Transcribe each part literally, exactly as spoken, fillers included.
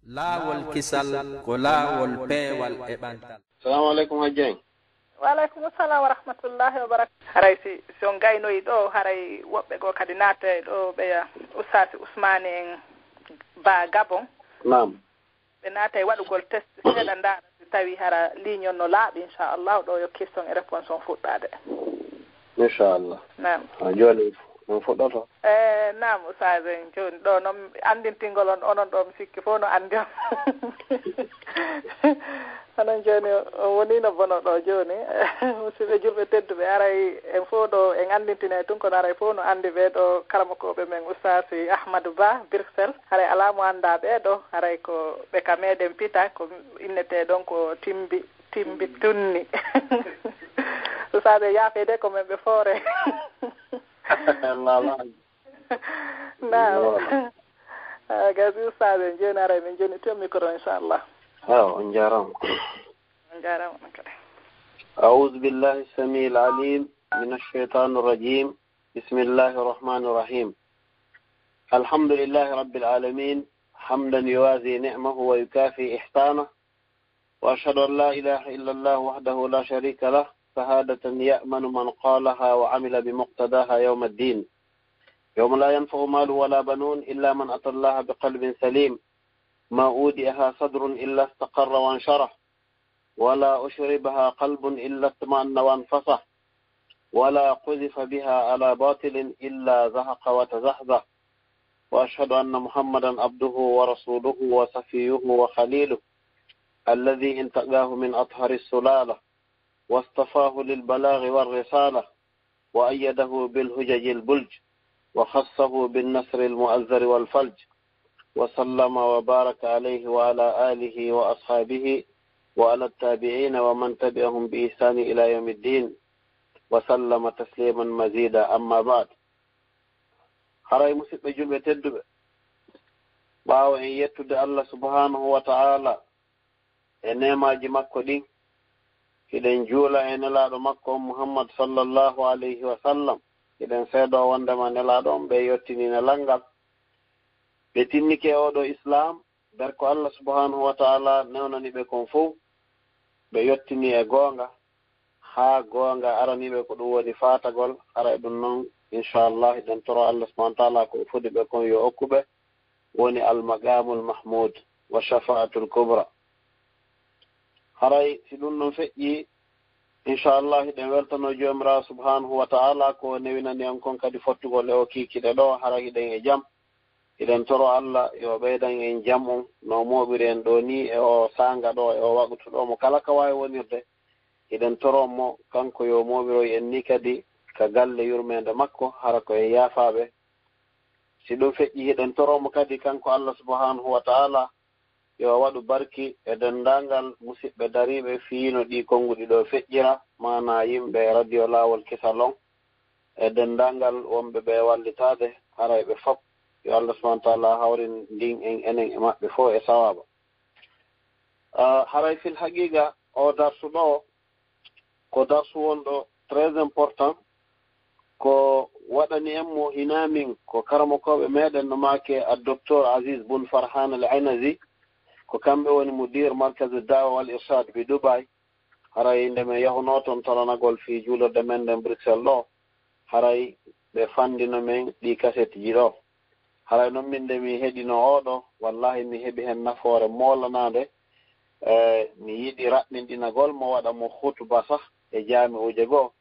Laawol kisal ko laawol peewal e ɓantal. Salamu aleykum, Hajji en. Wa aleykum salam wa rahmatullahi wa barakatuh. Haray si, si on gaynoyi ɗo, haray woɓɓe goo kadi naatay ɗo, ɓeya Oustaz Ousmane en ba Gabon. Naam. Ɓe naatay waɗugol test seeɗa, ndaara si tawi hara ligne on no laaɓi, inchallah, ɗo yo question e réponse on fuɗɗaade. Inchallah. Naam. A jooni on fuɗɗoto. Eh, naam, Oustaz en, jooni ɗo noon anndintingol on, onon ɗo mi sikki fof no anndi on. Onon jooni, on wonii no bono ɗo jooni. Musidɓe julɓe tedduɓe, haray en fof ɗo en anndintinay tun, kono haray fof no anndi ɓee ɗo karamokooɓe men, Oustaz Ahmadou Ba, Bruxelles. Haray alaa mo anndaa ɓee ɗo, haray ko ɓe ka meɗen pita, ko innetee ɗon ko timbi, timbi tunni. Oustaz e yaafee de ko men ɓe foore. Naam. Ah, gasi Oustaz en, jooni haray min jooni to micro, inchallah. Awa, on jaaraama. On jaaraama on kadi. أعوذ بالله السميع العليم من الشيطان الرجيم. بسم الله الرحمن الرحيم. الحمد لله رب العالمين، حمدا يوازي نعمه ويكافي إحسانه، وأشهد أن لا إله إلا الله وحده لا شريك له، شهادة يأمن من قالها وعمل بمقتضاها يوم الدين، يوم لا ينفع مال ولا بنون إلا من أتى الله بقلب سليم، ما أودئها صدر إلا استقر وانشرح، ولا أشربها قلب إلا اطمأن وانفصح، ولا قذف بها على باطل إلا زهق وتزحزح، وأشهد أن محمدا عبده ورسوله وصفيه وخليله، الذي انتقاه من أطهر السلالة، واصطفاه للبلاغ والرسالة، وأيده بالحجج البلج، وخصه بالنصر المؤزر والفلج، وسلم وبارك عليه وعلى آله وأصحابه وعلى التابعين ومن تبعهم بإحسان إلى يوم الدين، وسلم تسليما مزيدا. أما بعد. Haray, musidɓe julɓe tedduɓe, ɓaawo en yettude Allah subhanahu wa ta'ala e neemaaji makko ɗin, hiɗen juula e nelaaɗo makko on Muhammad sallallahu alayhi wa sallam, hiɗen seedoo wonndema nelaaɗo on ɓe yottinii nelal ngal, ɓe tinnike e oo ɗoo Islaam, nder ko Allah subhanahu wa ta'ala newnani ɓe kon fow, ɓe yottinii e goonga, haa goonga arani ɓe, ko ɗum woni faatagol. Haray ɗum non, inchallah, hiɗen toroo Allah subhanahu wa ta'ala ko o fodi ɓe kon yo okku ɓe, woni al-maqamul mahmud wa shafa'atul kubra. Haray si ɗum ɗon feƴƴi, inchallah, hiɗen weltanoo Joomiraawo subhanahu wa ta'ala ko o newinani en kon kadi fottugol e oo kiikiiɗe ɗoo, haray hiɗen e jam. Hiɗen toroo Allah yo o ɓeydan en jam on no o mooɓiri en ɗoo nii e oo saanga ɗoo, e oo waqtu ɗoo, mo kala ka waawi wonirde. Hiɗen toroo mo kanko yo o mooɓiroy en nii kadi ka galle yurmeende makko, hara ko en yaafaaɓe. Si ɗum feƴƴi, hiɗen toroo mo kadi kanko Allah subhanahu wa ta'ala yo o waɗu barki e denndaangal musiɓɓe dariiɓe fii no ɗii konnguɗi ɗoo feƴƴira, maanaa yimɓe radio Laawol Kisal on, e denndaangal wonɓe ɓe wallitaade, haray ɓe fop yo Allah subhanahu wa ta'ala hawrindin en enen e maɓɓe fof e sawaaba. Ah, haray fil haqiqa, oo darsu ɗoo, ko darsu wonɗo très important, ko waɗani en mo hinaa min ko karamokooɓe meɗen no maake Al Docteur Aziz Bun Farhan Al Aynazi, ko kamɓe woni mudir Markazu Da'wa wal Irshad bi Dubai. Haray nde min yahunoo ton taranagol fii juulirde men nden Bruxelles ɗoo, haray ɓe fanndino min ɗii kasetji ɗoo. Haray non min nde mi heɗinoo oo ɗoo, wallaahi mi heɓi hen nafoore moolanaande. Eh, mi yiɗi raɓɓinɗinagol mo, waɗa mo hutuba sah e jaami'uuje goo.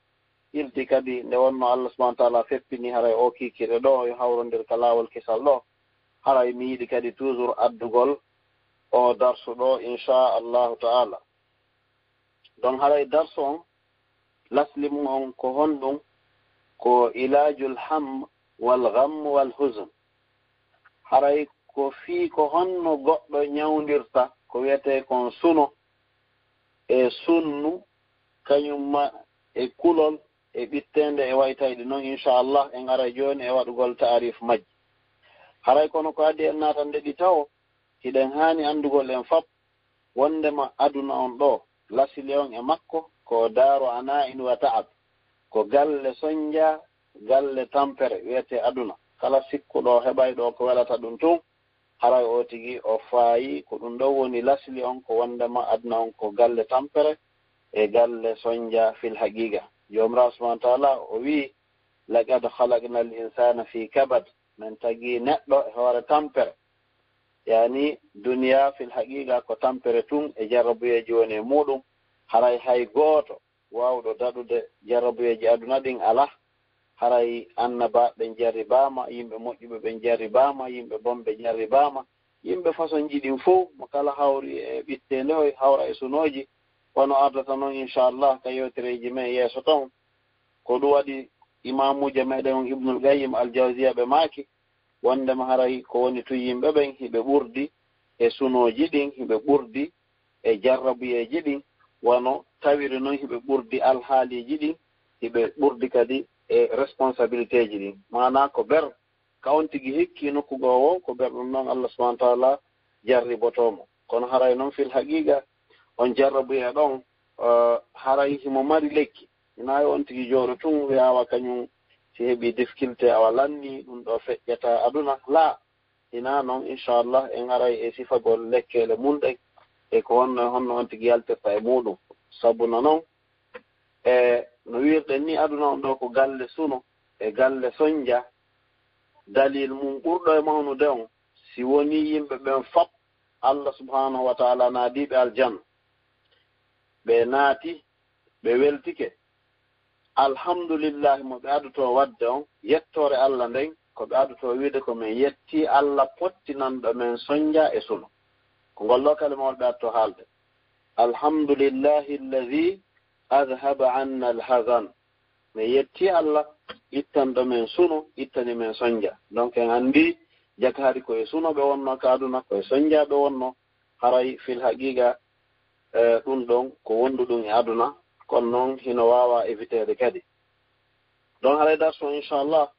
Ilti kadi nde wonnoo Allah subhanahu wa ta'ala feppini haray oo kiikiiɗe ɗoo yo hawrondir ka laawol kisal ɗoo. Haray mi yiɗi kadi toujours addugol oo darsu ɗoo, inchaa Allahu ta'ala. Donc haray darsu on, lasli mun on ko honɗun? Ko ilaajul hamm wal ghamm wal huzn. Haray ko fii ko honno goɗɗo ñawndirta ko wi'etee kon suno e sunnu, kañum ma e kulol e ɓitteende e waytayɗi non. Inchallah en aray jooni e waɗugol taarif majji. Haray kono ko adii en naatande ɗi tawo, hiɗen haani anndugol en fop wonndema aduna on ɗoo, lasli on e makko ko daaru ana'in wa ta'ab, ko galle sonja, galle tampere wi'etee aduna. Kala sikkuɗo heɓay ɗoo ko welata ɗum tun, Haray o tigi o faayi ko ɗum ɗo woni lasli on, ko wondema aduna on ko galle tampere e galle sonja fil haqiqa. Jomirawo subhanahu wa taala o wi, "Laqad khalaqna al insana fi kabad." Min tagi neɗɗo e hoore tampere. Yani duniya fil haqiqa ko tampere tun e jarrabuyeji woni e muɗum. Haray hay gooto wawɗo daɗude jarrabuyeji aduna ɗin ala. Haray annaba ɓen jarribama, yimɓe moƴƴuɓe ɓen jarribama, yimɓe bonɓe jarribama, yimɓe façon ji ɗin fow, mo kala hawri e ɓittende hoy, hawra e sunoji. Wano ardata non, inchallah, ka yewtereji men yeeso ton. Ko ɗum waɗi imamuje meɗen on Ibnul Qayyim al Jawziya ɓe maaki, wondema haray ko woni tun yimɓe ɓen hiɓe ɓurdi e sunoji ɗin, hiɓe ɓurdi e jarrabuyeji ɗin, wano tawiri non hiɓe ɓurdi alhaaliji ɗin, hiɓe ɓurdi kadi e responsabilitéji ɗin. Maana ko ber ka on tigi hikki nokku goo woo, ko ber ɗum non Allah subhanahu wa taala jarribotoo mo. Kono haray non fil haqiqa on jarrabuye ɗon, eh, haray himo mari lekki. Hinaa yo on tigi jooɗo tun wi'awa kañum si heɓi difficulté awa lanni ɗum ɗo feƴƴata aduna. Laa, hinaa non, inchallah, en aray e sifagol lekkele mun ɗen e ko honno e honno on tigi yaltirta e muɗum. Sabu no non, e no wirɗen ni, aduna on ɗo ko galle suno e galle sonja. Dalil mun ɓurɗo e mawnude on, si woni yimɓe ɓen fop Allah subhanahu wa taala naadiɓe aljanna, ɓe naati, ɓe weltike. Alhamdulillahi mo ɓe adotoo waɗde on, yettoore Allah nden, ko ɓe adotoo wi'ude ko men yettii Allah pottinanɗo men sonja e suno. Ko ngol ɗoo kalimawol ɓe adotoo haalde. Alhamdulillahi alladhi adhhaba anna alhazan. Men yettii Allah ittanɗo men suno, ittani men sonja. Donc en anndi jakaari ko e suno ɓe wonnoo ka aduna, ko e sonja ɓe wonnoo. Haray fil haqiqa, eh, ɗum ɗon ko wonduɗum e aduna, kono noon hino waawa éviteede kadi. Donc haray darsu on, inchallah,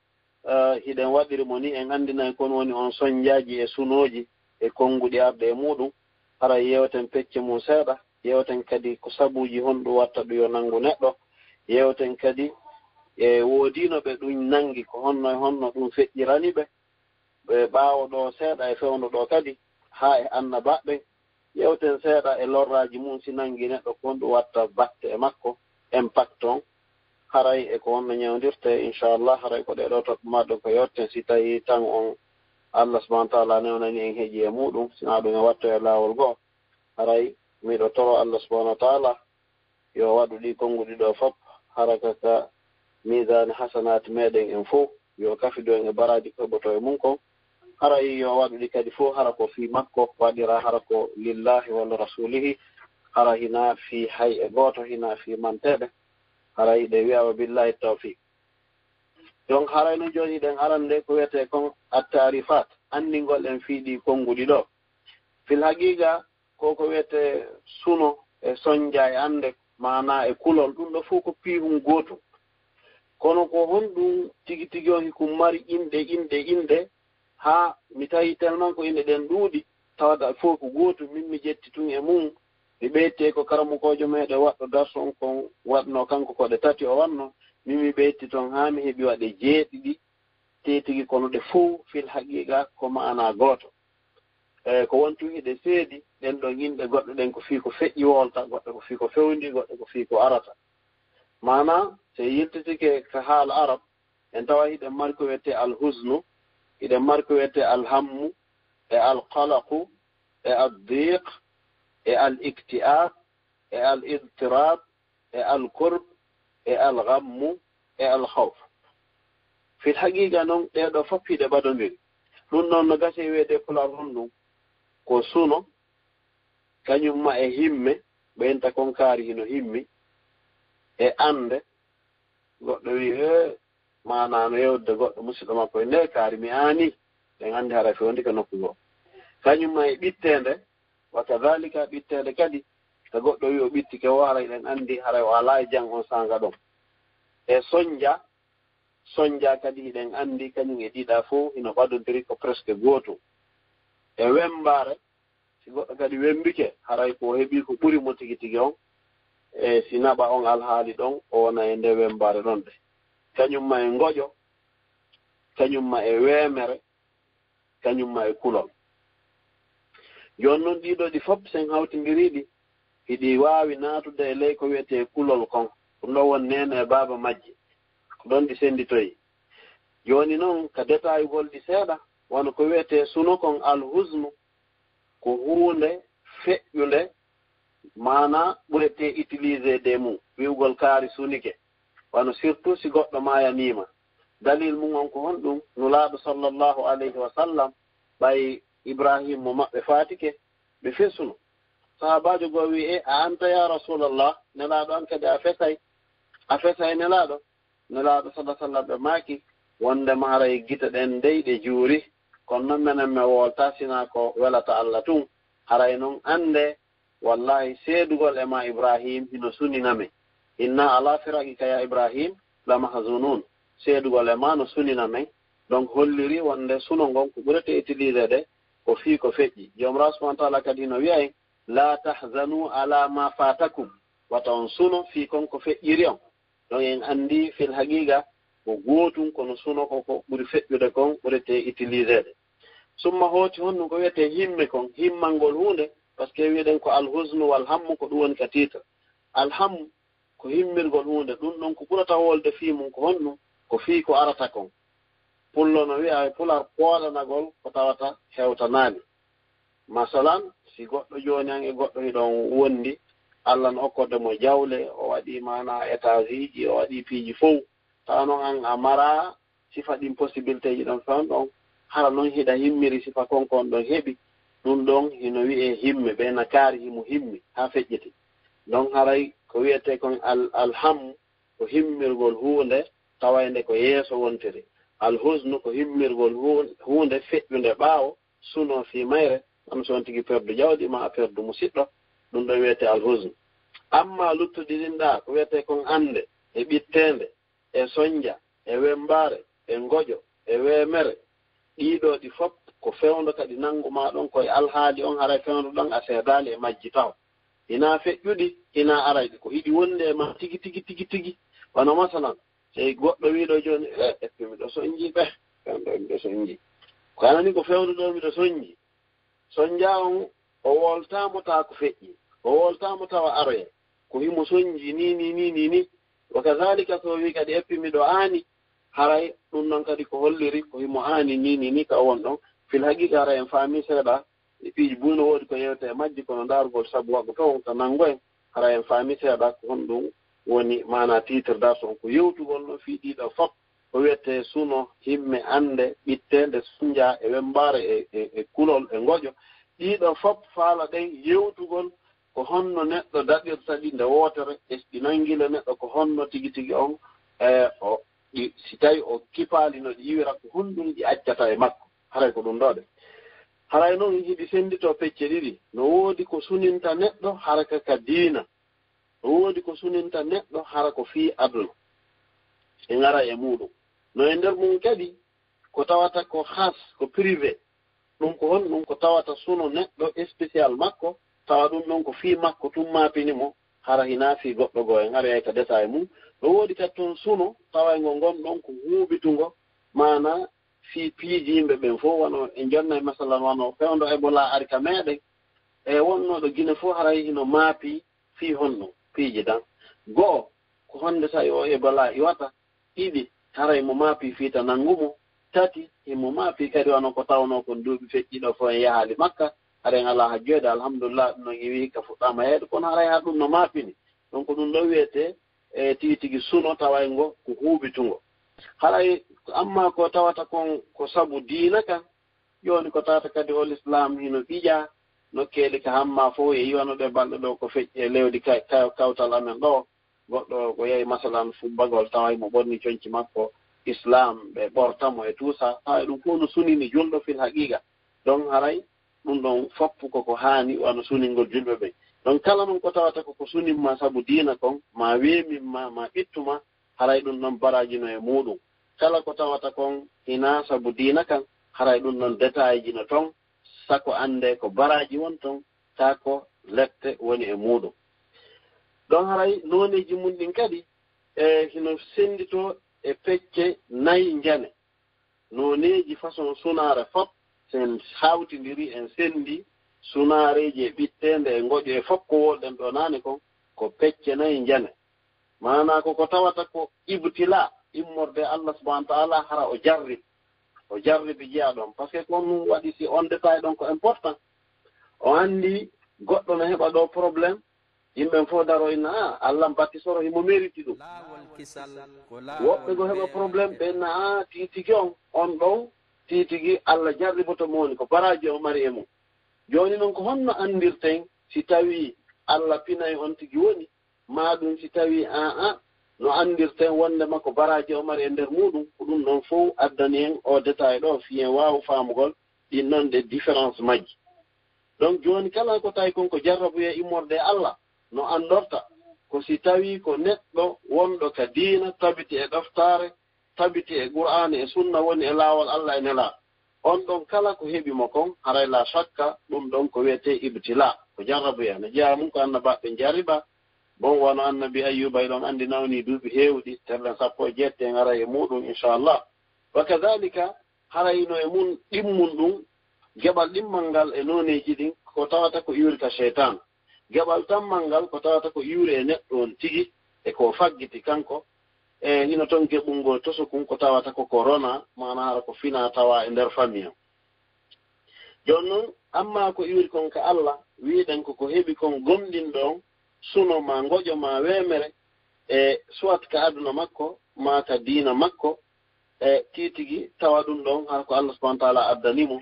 eh, hiɗen waɗiri mo ni, en anndinay kon woni on sonjaaji e sunooji e konnguɗi arɗe e muɗum. Haray yewten pecce mum seeɗa, yewten kadi ko sabuuji honɗum watta ɗum yo nanngu neɗɗo, yewten kadi e woodino ɓe ɗum nanngi, ko honno e honno ɗum feƴƴirani ɓe. Ɓe ɓaawo ɗo seeɗa e fewndo ɗo kadi, haa e annabaaɓe ɓen, yewten seeɗa e lorraaji mum, si nanngi neɗɗo, ko honɗum watta batte e makko, impact on, haray e ko honno ñawndirtee, inchallah, haray ko ɗee ɗoo toɓɓe maa ɗum ko yewten, si tawii tan on Allah subhanahu wa taala newnani en heƴi e muɗum, si naa ɗum en watto e laawol goo, haray miɗo toro Allah subhanahu wa taala yo waɗu ɗi konnguɗi ɗo fop, hara ka ka miisaani hasanaati meɗen en fow, yo kafidu en e baraaji keɓoto e mum kon. Haray yo waɗu ɗi kadi fow hara ko fii makko waɗira, hara ko lillahi walla rasulihi, hara hinaa fii hay e gooto, hinaa fii manteeɓe. Haray ɗe wi'a wa billahi tawfiq. Donc haray no jooni ɗen arande ko wiyetee kon at-taarifat, anndingol en fii ɗi konnguɗi ɗo. Fil haqiqa, ko ko wiyetee suno e sonja e annde, maanaa e kulol, ɗum ɗo fow ko piihun gootum. Kono ko honɗum tigi tigi on hikun mari inɗe, inɗe, inɗe, haa mi tawi tellement ko inɗe ɗen ɗuuɗi, tawata fof ko gootum, min mi ƴetti tun e mum, mi ɓeytti ko karamokoojo meɗen waɗɗo darsu on kon waɗno kanko ko ɗe tati o wanno, min mi ɓeytti ton haa mi heɓi waɗe jeeɗiɗi, tee tigi kono ɗe fow fil haqiqa ko maanaa gooto. E ko won tun hiɗe seedi, ɗen ɗon inɗe goɗɗe ɗen ko fii ko feƴƴi wolta, goɗɗe ko fii ko fewndi, goɗɗe ko fii ko arata. Maanaa, si en yiltitike ka haala Arab, en tawa hiɗen mari ko wiyetee al-huznu, hiɗen mari ko wiyetee al-hammu, e al-qalaqu, e ad-diq, e al-ikti'ab, e al-idtirab, e al-kurb, e al-ghammu, e al-khawf. Fil haqiqa non, ɗee ɗoo fof hiɗe ɓadondiri. Ɗum noon no gasi e wiyeede e Pulaar honɗum? Ko suno, kañum ma e himme, ɓeynta kon kaari hino himmi, e annde, goɗɗo wi'i, "Ee, maanaa no yewde goɗɗo musidɗo makko e ndee kaari, mi aanii." Ɗen anndi hara fewndi ka nokku goo. Kañum ma e ɓitteende, wa kadhalika ɓitteende kadi, ka goɗɗo wi'i o ɓittike o, haray ɗen anndi haray o alaa e jam on saanga ɗon. E sonja, sonja kadi hiɗen anndi kañum e ɗiɗa fow hino ɓadondiri ko presque gootum. E wembaare, si goɗɗo kadi wembike, haray ko o heɓi ko ɓuri mo tigi tigi on, e si naɓa on alhaali ɗon, o wona e nde wembaare ɗon de. Kañum ma e ngoƴo, kañum ma e weemere, kañum ma e kulol. Jooni noon ɗiɗo ɗi fof sen hawtindiriiɗi, hiɗi waawi naatude e ley ko wiyetee kulol kon. Ɗum ɗo won neene e baaba majji. Ko ɗoon ɗi sennditoyi. Jooni noon ka détailugol ɗi seeɗa, wano ko wiyetee suno kon alhusnu, ko huunde feƴƴunde, maanaa ɓuretee utilisé de mum, wi'ugol kaari sunike. Wano surtout si goɗɗo maayaniima. Dalil mum on ko honɗum? Nulaaɗo sallallahu alayhi wa sallam, ɓay Ibrahim mo maɓɓe faatike, ɓe fesuno. Sahaabaajo goo wi'i, "E, a anta ya Rasulallah, Nelaaɗo an kadi a fesay, a fesay Nelaaɗo." Nelaaɗo sallallahu alayhi wa sallam ɓe maaki, wonde ma haray gite ɗen dey ɗe juuri, kono noon menen mi wolta sina ko welata Allah tun. Haray noon annde, wallahi seedugol e ma Ibrahim hino sunina men. Inna ala firaqika ya Ibrahim la mahzunun. Seedugol e ma no sunina men. Donc holliri wonde suno ngon ko ɓurete utilisé de ko fii ko feƴƴi. Jomra subhanahu wa ta'ala kadi no wi'a en, "La tahzanu ala ma fatakum." Wata on suno fii kon ko feƴƴiri on. Donc en anndi fil haqiqa ko gootun kono suno ko ko ɓuri feƴƴude kon ɓurete utilisé de. Summa hooti honɗum ko wiyetee himme kon, himmangol huunde, parce que wi'eɗen ko alhusnu wal hammu ko ɗum woni ka titre. Alhammu ko himmirgol huunde, ɗum ɗon ko ɓurata wolde fii mum ko honɗum? Ko fii ko arata kon. Pullo no wi'a e pular pooɗanagol ko tawata hewtanaani. Masalan, si goɗɗo jooni an e goɗɗo hiɗon wondi, Allah no okkorde mo jawle, o waɗi maanaa étageji, o waɗi piiji fow. Tawa noon an a maraa sifa ɗin possibilité ji ɗon fewn ɗon, hara noon hiɗa himmiri sifa kon kon ɗon heɓi, ɗum ɗon hino wi'ee himme, ɓe na kaari himo himmi haa feƴƴiti. Donc haray ko wi'etee kon al-, alhammu ko himmirgol huunde tawaynde ko yeeso wontiri. Alhusnu ko himmirgol hu-, huunde feƴƴunde ɓaawo, suno fii mayre, kono so on tigi perdu jawdi ma a perdu musiɗɗo, ɗum ɗon wi'etee alhusnu. Amma luttuɗi ɗin ɗaa, ko wi'etee kon annde e ɓitteende, e sonja, e wembaare, e ngoƴo, e weemere, ɗii ɗoo ɗi fof ko fewndo kadi nanngu maa ɗon koye alhaali on, haray fewndo ɗon a seedaali e majji taho. Hinaa feƴƴuɗi, hinaa arayɗi, ko hiɗi wonde e ma tigi, tigi, tigi, tigi. Wano masalan, sey goɗɗo wi'ɗo jooni, "Eh, eppi miɗo sonji ɓe, fewndo miɗo sonji." Ko anani ko fewndo ɗo miɗo sonji. Sonja on, o woltaamo tawa ko feƴƴi. O woltaamo tawa aroye. Ko himo sonji ni, ni, ni, ni, ni. Wa kazalika so o wi kadi eppi miɗo aani, haray ɗum noon kadi ko holliri ko himo aani ni, ni, ni ka o won ɗon. Fil haqiqa haray en faami seeɗa. E piiji buy no woodi ko yewte e majji, kono ndaarugol sabu waɗu toon ka nanngu en. Haray en faami seeɗa ko honɗum woni maanaa titre darsu on. Ko yewtugol no fii ɗiɗo fof. Ko wiyetee suno, himme, annde, ɓitteende, sonja e wembaare e, e, e kulol e ngoƴo. Ɗiɗo fof faala ɗen yewtugol ko honno neɗɗo daɗirta ɗi nde wootere, e ɗi nanngila neɗɗo ko honno tigi tigi on, e, o, ɗi, si tawi o kipaali no ɗi iwira, ko honɗum ɗi accata e makko. Haray ko ɗum ɗo de. Haray noon hiɗi sennditoo pecce ɗiɗi. No woodi ko suninta neɗɗo haraka ka diina. No woodi ko suninta neɗɗo hara ko fii aduna. E ngara e muuɗum. No e nder mum kadi ko tawata ko khas, ko privé. Ɗum ko honɗum? Ko tawata suno neɗɗo spécial makko, tawa ɗum ɗon ko fii makko tun maapini mo, hara hinaa fii goɗɗo goo en. Ari ay ka détail mum. No woodi kadi toon suno tawayngo ngon ɗon ko huuɓitungo, maanaa fii piiji yimɓe ɓen fof, wano en jonnay masalan, wano fewndo Ebola ari ka meɗen, e wonnooɗo Gine fof haray hino maapi fii honno piiji ɗan. Go'o, ko honde tawi o Ebola iwata? Ɗiɗi, haray mo maapi fii ta nanngu mo. Tati, himo maapi kadi wano ko tawnoo kon duuɓi feƴƴiiɗo fof en yahaali Makka, haray en alaa hajjoyde, alhamdulillah, ɗum non iwi ka fuɗɗaama yeeyde, kono haray haa ɗum no maapini. Donc ɗum ɗo wiyetee e tigi tigi suno tawayngo ko huuɓitungo. Haray amma ko tawata kon ko sabu diina kan, jooni ko tawata kadi o Lislaam hino ɓiƴaa nokkeeli ka hamma fof, e yiwano ɗe balɗe ɗo ko feƴƴi e lewdi kay-, kay-, kawtal amen ɗo. Goɗɗo ko yehi masalan fubbagol, taway mo ɓorni conci makko Islaam, ɓe ɓorta mo e tout ça, tawa ɗum fof no sunini julɗo fil haqiqa. Donc haray ɗum ɗon fof ko ko haani wano suningol julɓe ɓen. Donc kala non ko tawata ko ko sunin ma sabu diina kon, ma weemin ma, ma ɓittu ma, haray ɗum ɗon baraaji no e muuɗum. Kala ko tawata kon hinaa sabu diina kan, haray ɗum ɗon détail ji no ton, sako annde ko baraaji won ton, kaa ko lette woni e muuɗum. Donc haray nooneeji mum ɗin kadi e hino sennditoo e pecce nayi njane. Nooneeji façon sunaare fop, sen hawtindiri, en senndi, sunaareeji e ɓitteende e ngoƴo e fof ko wooɗen ɗo naane kon, ko pecce nayi njane. Maanaa ko ko tawata ko ibtila, immorde Allah subhanahu wa ta'ala hara o jarrib. O jarribi jeya ɗon. Parce que ko on waɗi si on détail ɗon ko important. O anndi goɗɗo no heɓa ɗo problème, yimɓe fof daro inna, "Ah, Allah batti soro himo mérite ɗum." Woɓɓe go heɓa problème, ɓe inna, "Ah, titigi on, on ɗon, titigi Allah jarriboto mo woni ko baraaji o mari e mum." Jooni noon ko honno anndirten si tawii Allah pinay on tigi woni, maa ɗum si tawii aan aan no anndirten wonndema ko baraaji o mari e nder muuɗum, ko ɗum ɗon fof addani en o détail ɗo, fii en waawa faamugol ɗin ɗon ɗe différence majji. Donc jooni kala ko tawi kon ko jarrabuye immorde e Allah, no anndorta ko si tawii ko neɗɗo wonɗo ka diina, tabiti e ɗoftaare, tabiti e Qur'aana e Sunna, woni e laawol Allah e Nelaaɗo. On ɗon kala ko heɓi mo kon, haray laa shakka, ɗum ɗon ko wiyetee ibtilaa, ko jarrabuye. No jeyaa mum ko annabaaɓe jarriba, bon, wano annabi Ayyuba, eɗon anndi nawni duuɓi heewɗi, terɗen sappo e jeetati en aray e muuɗum, inchallah. Wa kadhalika, haray no e mum ɗimmun ɗum, geɓal ɗimmal ngal e nooneeji ɗin, ko tawata ko iwri ka seytaan. Geɓal tammal ngal ko tawata ko iwri e neɗɗo on tigi, e ko faggiti kanko, e hino ton geɓungol tosokun ko tawata ko corona, maanaa hara ko fina tawa e nder famille on. Jooni non, amma ko iwri kon ka Allah, wi'uɗen ko ko heɓi kon gomɗinɗo on, suno maa ngoƴo maa weemere, e soit ka aduna makko, maa ka diina makko, e titigi tawa ɗum ɗon hara ko Allah subhanahu wa ta'ala addani mo,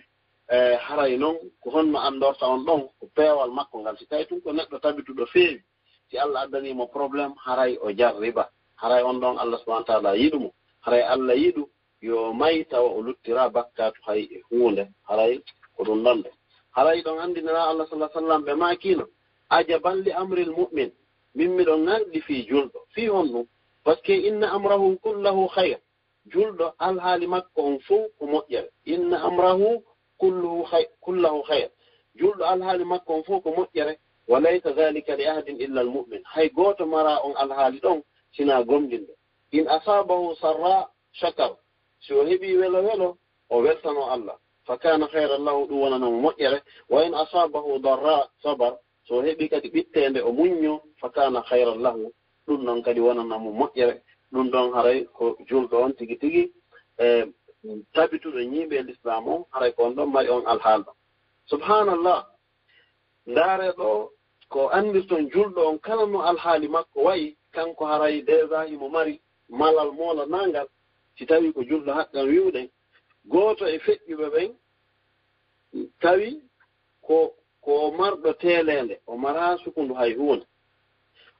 e haray non ko honno anndorta on ɗon ko peewal makko ngal. Si tawi tun ko neɗɗo tabituɗo feewi, si Allah addani mo problème, haray o jarriba. Haray on ɗon Allah subhanahu wa ta'ala yiɗu mo. Haray Allah yiɗu yo may tawa o luttira bakkaatu hay e huunde. Haray ko ɗum ɗon de. Haray ɗon anndinira Allah sallallahu alaihi wasallam ɓe maakino, "Ajaban li amril mu'min." Min miɗo ŋarɗi fii julɗo. Fii honɗum? Parce que inna amrahu kullahu khayr. Julɗo alhaali makko on fow ko moƴƴere. Inna amrahu kulluhu khay-, kullahu khayr. Julɗo alhaali makko on fow ko moƴƴere. Wa laysa dhalika li ahadin illa al mu'min. Hay gooto mara on alhaali ɗon sinaa gomɗinɗo. In asabahu sarra shakar. Si o heɓi welo welo, o weltano Allah. Fa kana khayran lahu, ɗum wonana mo moƴƴere. Wa in asabahu darra sabar. So o heɓi kadi ɓitteende, o muñño. Fa kana khayran lahu, ɗum ɗon kadi wonana mo moƴƴere. Ɗum ɗon haray ko julɗo on tigi tigi, e, tabituɗo ñiiɓe l'islam on, haray ko on ɗon mari on alhaal ɗon. Subhanallah. Ndaare ɗo ko anndirton julɗo on kala no alhaali makko wayi, kanko haray déjà himo mari malal moolanangal, si tawi ko julɗo haqqan wi'uɗen. Gooto e feƴƴuɓe ɓen tawi ko, ko o marɗo teeleende, o maraa sukundu hay huunde.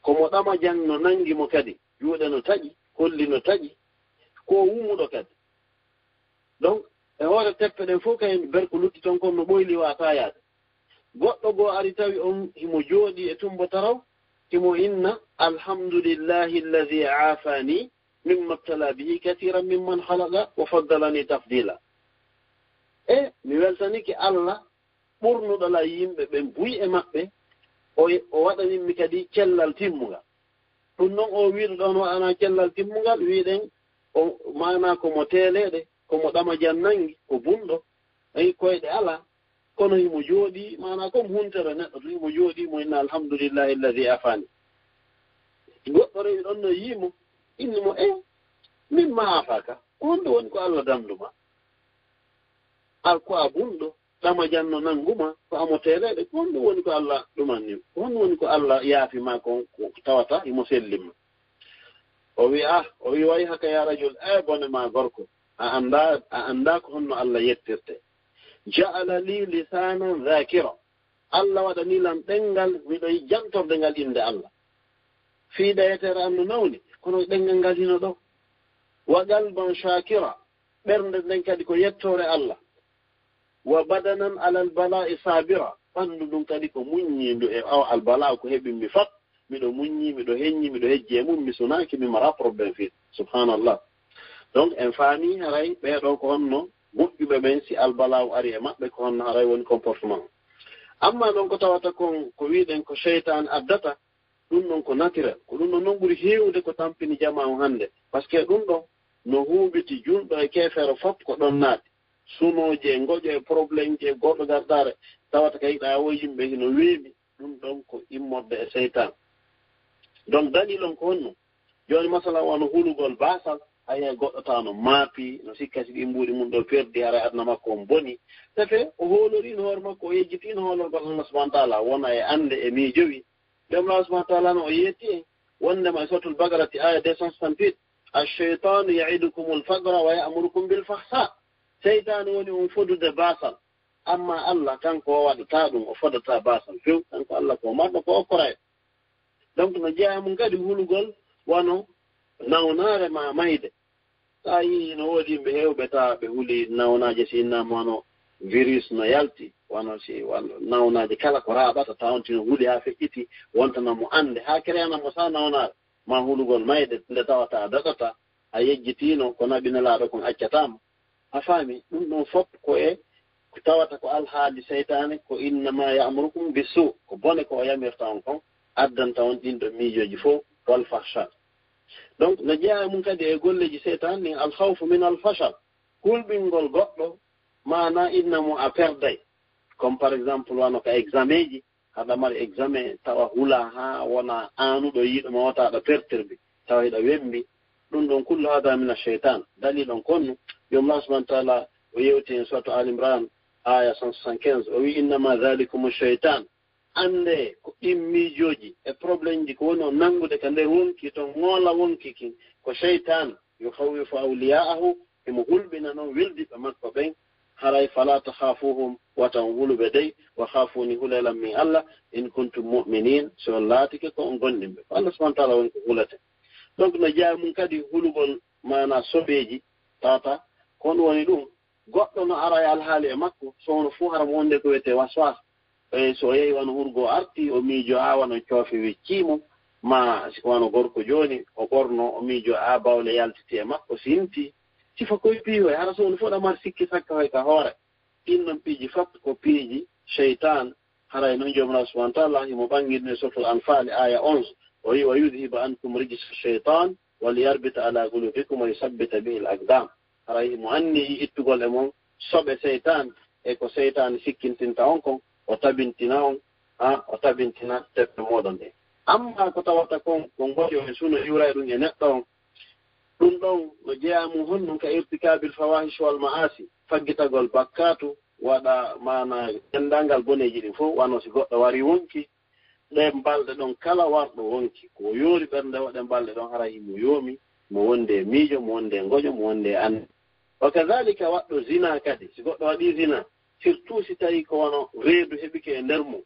Ko mo ɗamajan no nangi mo kadi, juuɗe no taƴi, kolli no taƴi, ko wumuɗo kadi. Donc, e hoore teppe ɗen fof kay berko lutti ton kon no ɓoyli waataa yaade. Goɗɗo goo ari tawi on himo jooɗii e tumbo taraw, himo inna, "Alhamdulillahi alladhi aafani mimma ibtala bihi kathiran mimman khalaqa wa faddalani tafdila." E, mi weltanike Allah ɓurnuɗo lan yimɓe ɓen buy e maɓɓe, o, o waɗanimmi kadi cellal timmungal. Ɗum non o wi'uɗo ɗon waɗana cellal timmungal, wi'uɗen o maanaa ko mo teeleeɗe, ko mo ɗamajan nangi, ko bunɗo, ayi koyɗe alaa, kono himo jooɗii, maanaa ko mo huntere neɗɗo, to himo jooɗii mo inna, "Alhamdulillahi alladhi afani." Goɗɗo rewi ɗon no yii mo, inni mo, "Eh, mimma afaka, ko honɗum woni ko Allah danduma? Al ko a bunɗo, ɗamajan no nanguma, ko a mo teeleeɗe, ko honɗum woni ko Allah ɗumanni? Ko honɗum woni ko Allah yaafi ma kon ko tawata himo selli ma?" O wi'i, ah, o wi'i, "Wayhaka ya rajul, eh, bone ma gorko, a anndaa, a anndaa ko honno Allah yettirte. Ja'ala li lisanan dhakira." Allah waɗani lan ɗemngal, miɗo jantorde ngal innde Allah. Fii ɗayeteere an no nawni, kono ɗemngal ngal hino ɗo. "Wa qalban shakira," ɓernde nden kadi ko yettoore Allah. "Wa badanan alal bala'i sabira," ɓanndu ndun kadi ko muññiindu e o albala'u ko heɓimmi fat. Miɗo muññi, miɗo heññi, miɗo hejji e mum, mi sunaaki, mi mara problème fii. Subhanallah. Donc, en faami haray ɓee ɗoo ko honno moƴƴuɓe ɓen, si albala'u ari e maɓɓe, ko honno haray woni comportement. Amma ɗon ko tawata kon, ko wi'uɗen ko seytaan addata, ɗum ɗon ko naturel. Ko ɗum ɗon non ɓuri heewude ko tampini jamaa on hannde. Parce que ɗum ɗon no huuɓiti julɗo e keefeero fof ko ɗon naati. sunooji e ngoƴo e problème ji e goɗɗo gardaare, tawata kay ɗa o yimɓe hino weeɓi, ɗum ɗon ko immorde e seytan. Donc, dalil on ko honno? Jooni, masala, wano hulugol baasal, a yi'ay goɗɗo tawa no maapi, no sikka si ɗin mbuuɗi mun ɗo perdi, haray aduna makko on boni. Saabe o hooloriino hoore makko, o yejjitiino hoolorgol Allah subhanahu wa ta'ala, wona e annde e miijowi. Joomiraaɗo subhanahu wa ta'ala no o yetti en, wondema e Suratul Baqara ti aya deux cent soixante-huit, "Ash-shaytanu ya'idukumul faqra wa ya'murukum bil fahsha." Seytaane woni on fodude baasal, amma Allah kanko o waɗataa ɗum, o fodataa baasal few. Kanko Allah ko marɗo ko okkoray. Donc, no jeyaa e mum kadi hulugol wano nawnaare ma mayde. So a yii, no woodi yimɓe heewɓe tawa ɓe huli nawnaaje, si innaama wano virus no yalti, wano si, wano nawnaaje kala ko raaɓata, tawa on tino huli haa feƴƴiti, wontana mo annde, haa kereyana mo sa nawnaare, ma hulugol mayde, nde tawata a daɗata, a yejjitiino ko Naɓi Nelaaɗo kon accataama. A faami? Ɗum ɗon fof ko e ko tawata ko alhaali seytaane, ko "innama ya'murukum bisu", ko bone ko o yamirta on kon, addanta on ɗin ɗo miijooji fof, wal fahsha. Donc, no jeyaa e mum kadi e golleeji seytaane ɗin, al khawfu min al fashal, hulɓingol goɗɗo, maana inna mo a perday. Comme par exemple, wano ka examen ji, haɗa mari examen, tawa hula haa wona aanuɗo yiɗo ma wota aɗa pertirbi, tawa hiɗa wembi. Ɗum ɗon kullu hada min ash-shaytan. Dalil on konnu, Joomiraaɗo subhanahu wa ta'ala o yewti en suratu Al Imran, aya cent soixante-quinze, o wi, "Innama dhalikum ash-shaytan." Annde ko ɗin miijooji e problème ji ko woni on nanngude ka nder wonki ton, ŋoola wonki kin, ko seytan, "yukhawwifu awliya'ahu", himo hulɓina non weldiɓe makko ɓen, haray, "fala takhafuhum", wata on huluɓe dey, "wa khafuni", hulelan min Allah, "in kuntum mu'minin", si on laatike ko on gomɗinɓe. Ko Allah subhanahu wa ta'ala woni ko huleten. Donc, no jeyaa e mum kadi hulugol maana soɓeeji, tawata ko on woni ɗum. Goɗɗo no ara e alhaali e makko, so wano fuu hara mo wonde ko wiyetee waswas. E so o yehi wano hurgo arti, o miijo, a wano coofe weccii mo, ma wano gorko jooni, o ɓorno, o miijo, a bawle yaltiti e makko, sinti. Sifa koye piihoy, hara so wano fof ɗa mari sikki sakka hoy ka hoore. Ɗin non piiji fat ko piiji seytan. Haray non Joomiraaɗo subhanahu wa ta'ala himo ɓanginɗo e Suratul Anfal, aya onze, o wi, "Wa yudhiba ankum rijsa shaytan, wa liyarbita ala qulubikum, wa yusabbita bihi al aqdam." Haray himo anniyi ittugol e mon soɓe seytan, e ko seytan sikkintinta on kon, o tabintina on, ha, o tabintina teppe moɗon ɗen. Amma ko tawata kon, ko ngoƴo e suno iwray ɗum e neɗɗo on, ɗum ɗon no jeyaa mum honɗum ka irtikabil fawahish wal ma'asi, faggitagol bakkaatu, waɗa maana denndaangal boneeji ɗin fof, wano si goɗɗo wari wonki, ɗen balɗe ɗon kala warɗo wonki, ko o yoori ɓernde o, ɗen balɗe ɗon haray himo yoomi, mo wonde e miijo, mo wonde e ngoƴo, mo wonde e annde. Wa kadhalika waɗɗo zina kadi, si goɗɗo waɗi zina, surtout si tawi ko wano reedu heɓike e nder mum,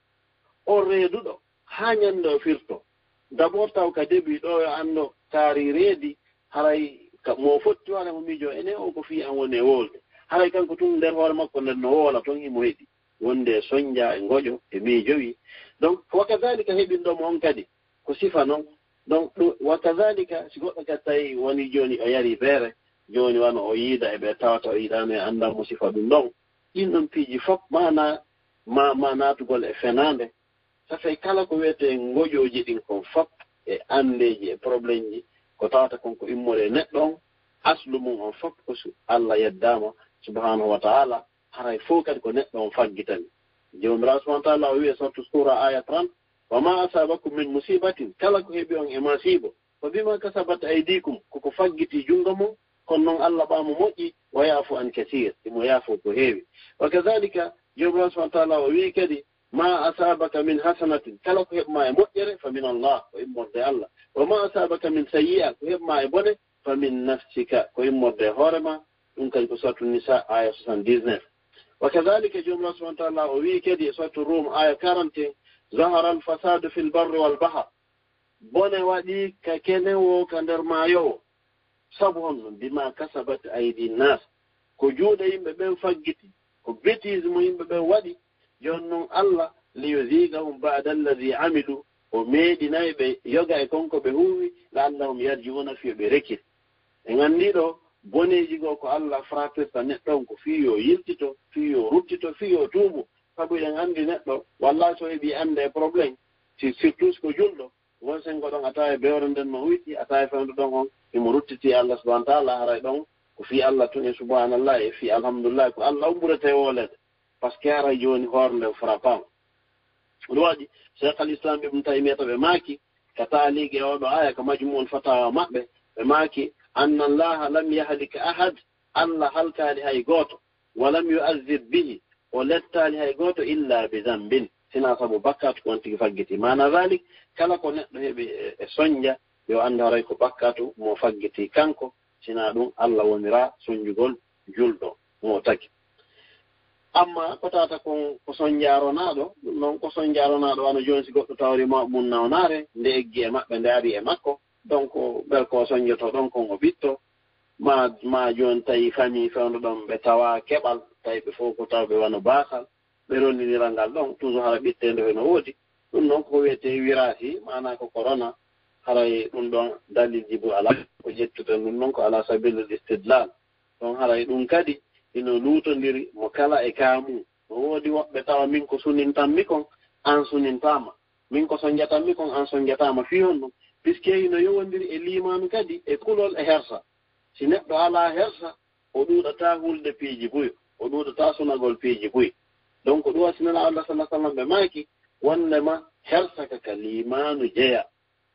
on reeduɗo, haa ñannde o firto. D'abord, taw ka début ɗo yo anndo kaari reedi, haray ka, mo fotti hoore mo miijo, enen o ko fii an woni e wowlde. Haray kanko tun nder hoore makko nden no wowla ton, himo heɗi. Wonde e sonja, e ngoƴo, e miijowi. Donc, wa kadhalika heɓinɗo mo on kadi, ko sifa non. Donc, ɗum, wa kadhalika, si goɗɗo kadi tawi woni jooni o yari beere, jooni wano o yiida e ɓe tawata o yiɗaano e anndan mo sifa ɗum ɗon. Ɗin ɗon piiji fof maana, ma, ma naatugol e fenaande. Ça fait kala ko wiyetee ngoƴooji ɗin kon fop e anndeeji e problème ji, ko tawata kon ko immoree neɗɗo on, aslu mum on fop ko su-, Allah yeddaama subhanahu wa ta'ala, haray fof kadi ko neɗɗo on faggitani. Joomiraaɗo subhanahu wa ta'ala o wi'i e sortu suura aya trente, "Wa ma asabakum min musibatin", kala ko heɓi on e masiibo, "fa bima kasabat aydikum", koko faggiti junngo mon, kono non Allah ɓaamo moƴƴi, "wa ya'fu an kathir", himo yaafo ko heewi. Wa kadhalika, Joomiraaɗo subhanahu wa ta'ala o wi'i kadi, "Ma asabaka min hasanatin", kala ko heɓma e moƴƴere, "fa min Allah", ko immorde Allah. "Wa ma asabaka min sayyi'a", ko heɓma e bone, "fa min nafsika", ko immorde e hoore ma. Ɗum kadi ko Suratu Nisa, aya soixante-dix-neuf. Wa kadhalika, Joomiraaɗo subhanahu wa ta'ala o wi'i kadi e Suratu Rum, aya quarante et un, "Zahara al-fasadu fil barri wal bahr." Bone waɗi ka kene wo, ka nder maayo wo. Sabu honno? "Bima kasabat aydi nas." Ko juuɗe yimɓe ɓen faggiti, ko bêtise mo yimɓe ɓen waɗi. Jooni non Allah, "liyuziqahum ba'da alladhi amilu", o meeɗinay ɓe yoga e kon ko ɓe huuwi, "la'allahum yarji'una", fii yo ɓe rekir. En anndi ɗo, boneeji goo ko Allah frappirta neɗɗo on ko fii yo yiltito, fii yo ruttito, fii yo tuubu. Sabu eɗen anndi neɗɗo, wallahi, so heɓi annde e problème, si, surtout si ko julɗo, won senngo ɗon a tawa e bewre nden no huyti, a tawa e fewndo ɗon on, himo ruttiti e Allah subhanahu wa ta'ala, haray ɗon Ko fii Allah tun e subhanallah e fii alhamdulillah, ko Allah on ɓurete wooleede. Parce que haray jooni hoore nde frappama. Ɗum waɗi Cheikh al Islam Ibn Taymiyata ɓe maaki ka taaliqe oɗo aya ka Majmu'ul Fatawa maɓɓe, ɓe maaki, "Anna Allaha lam yahlika ahad," Allah halkaali hay gooto, "wa lam yu'azzib bihi," o lettaali hay gooto, "illa bi zambin," sina sabu bakkatu ko on tigi faggiti. Maana zalik, kala ko neɗɗo heɓi e, e sonja, yo anndu haray ko bakkatu mo faggiti kanko, sina ɗum Allah wonira sonjugol julɗo mo tagi. Amma ko tata kon ko sonjaaronaaɗo, ɗum noon ko sonjaaronaaɗo wano jooni si goɗɗo tawri ma mum nawnaare, nde eggi e maɓɓe, nde ari e makko, donc bel ko sonjoto ɗon kon o ɓitto, ma, ma jooni tawi famille fewndo ɗon ɓe tawa keɓal, tawi ɓe fof ko tawɓe wano baasal, ɓe rondinira ngal ɗon, toujours hara ɓitteende ɓe no woodi. Ɗum noon ko wiyetee wirasi, maanaa ko corona, haray ɗum ɗon dalilji bu alaa, ko ƴettuten ɗum noon ko ala sabilil istidlal. Ɗon haray ɗum kadi ino luutondiri mo kala e kaamu. No woodi woɓɓe tawa min ko sunintanmi kon, an sunintaama. Min ko sonjatanmi kon, an sonjataama. Fii honɗum? Puisque ino yowondiri e liimaanu kadi, e kulol e hersa. Si neɗɗo alaa hersa, o ɗuuɗataa hulde piiji buy, o ɗuuɗataa sunagol piiji buy. Donc, ɗum waɗi si Nelaaɗo Allah sallallahu alaihi wasallam ɓe maaki, wonnde ma hersa ka ka liimaanu jeya.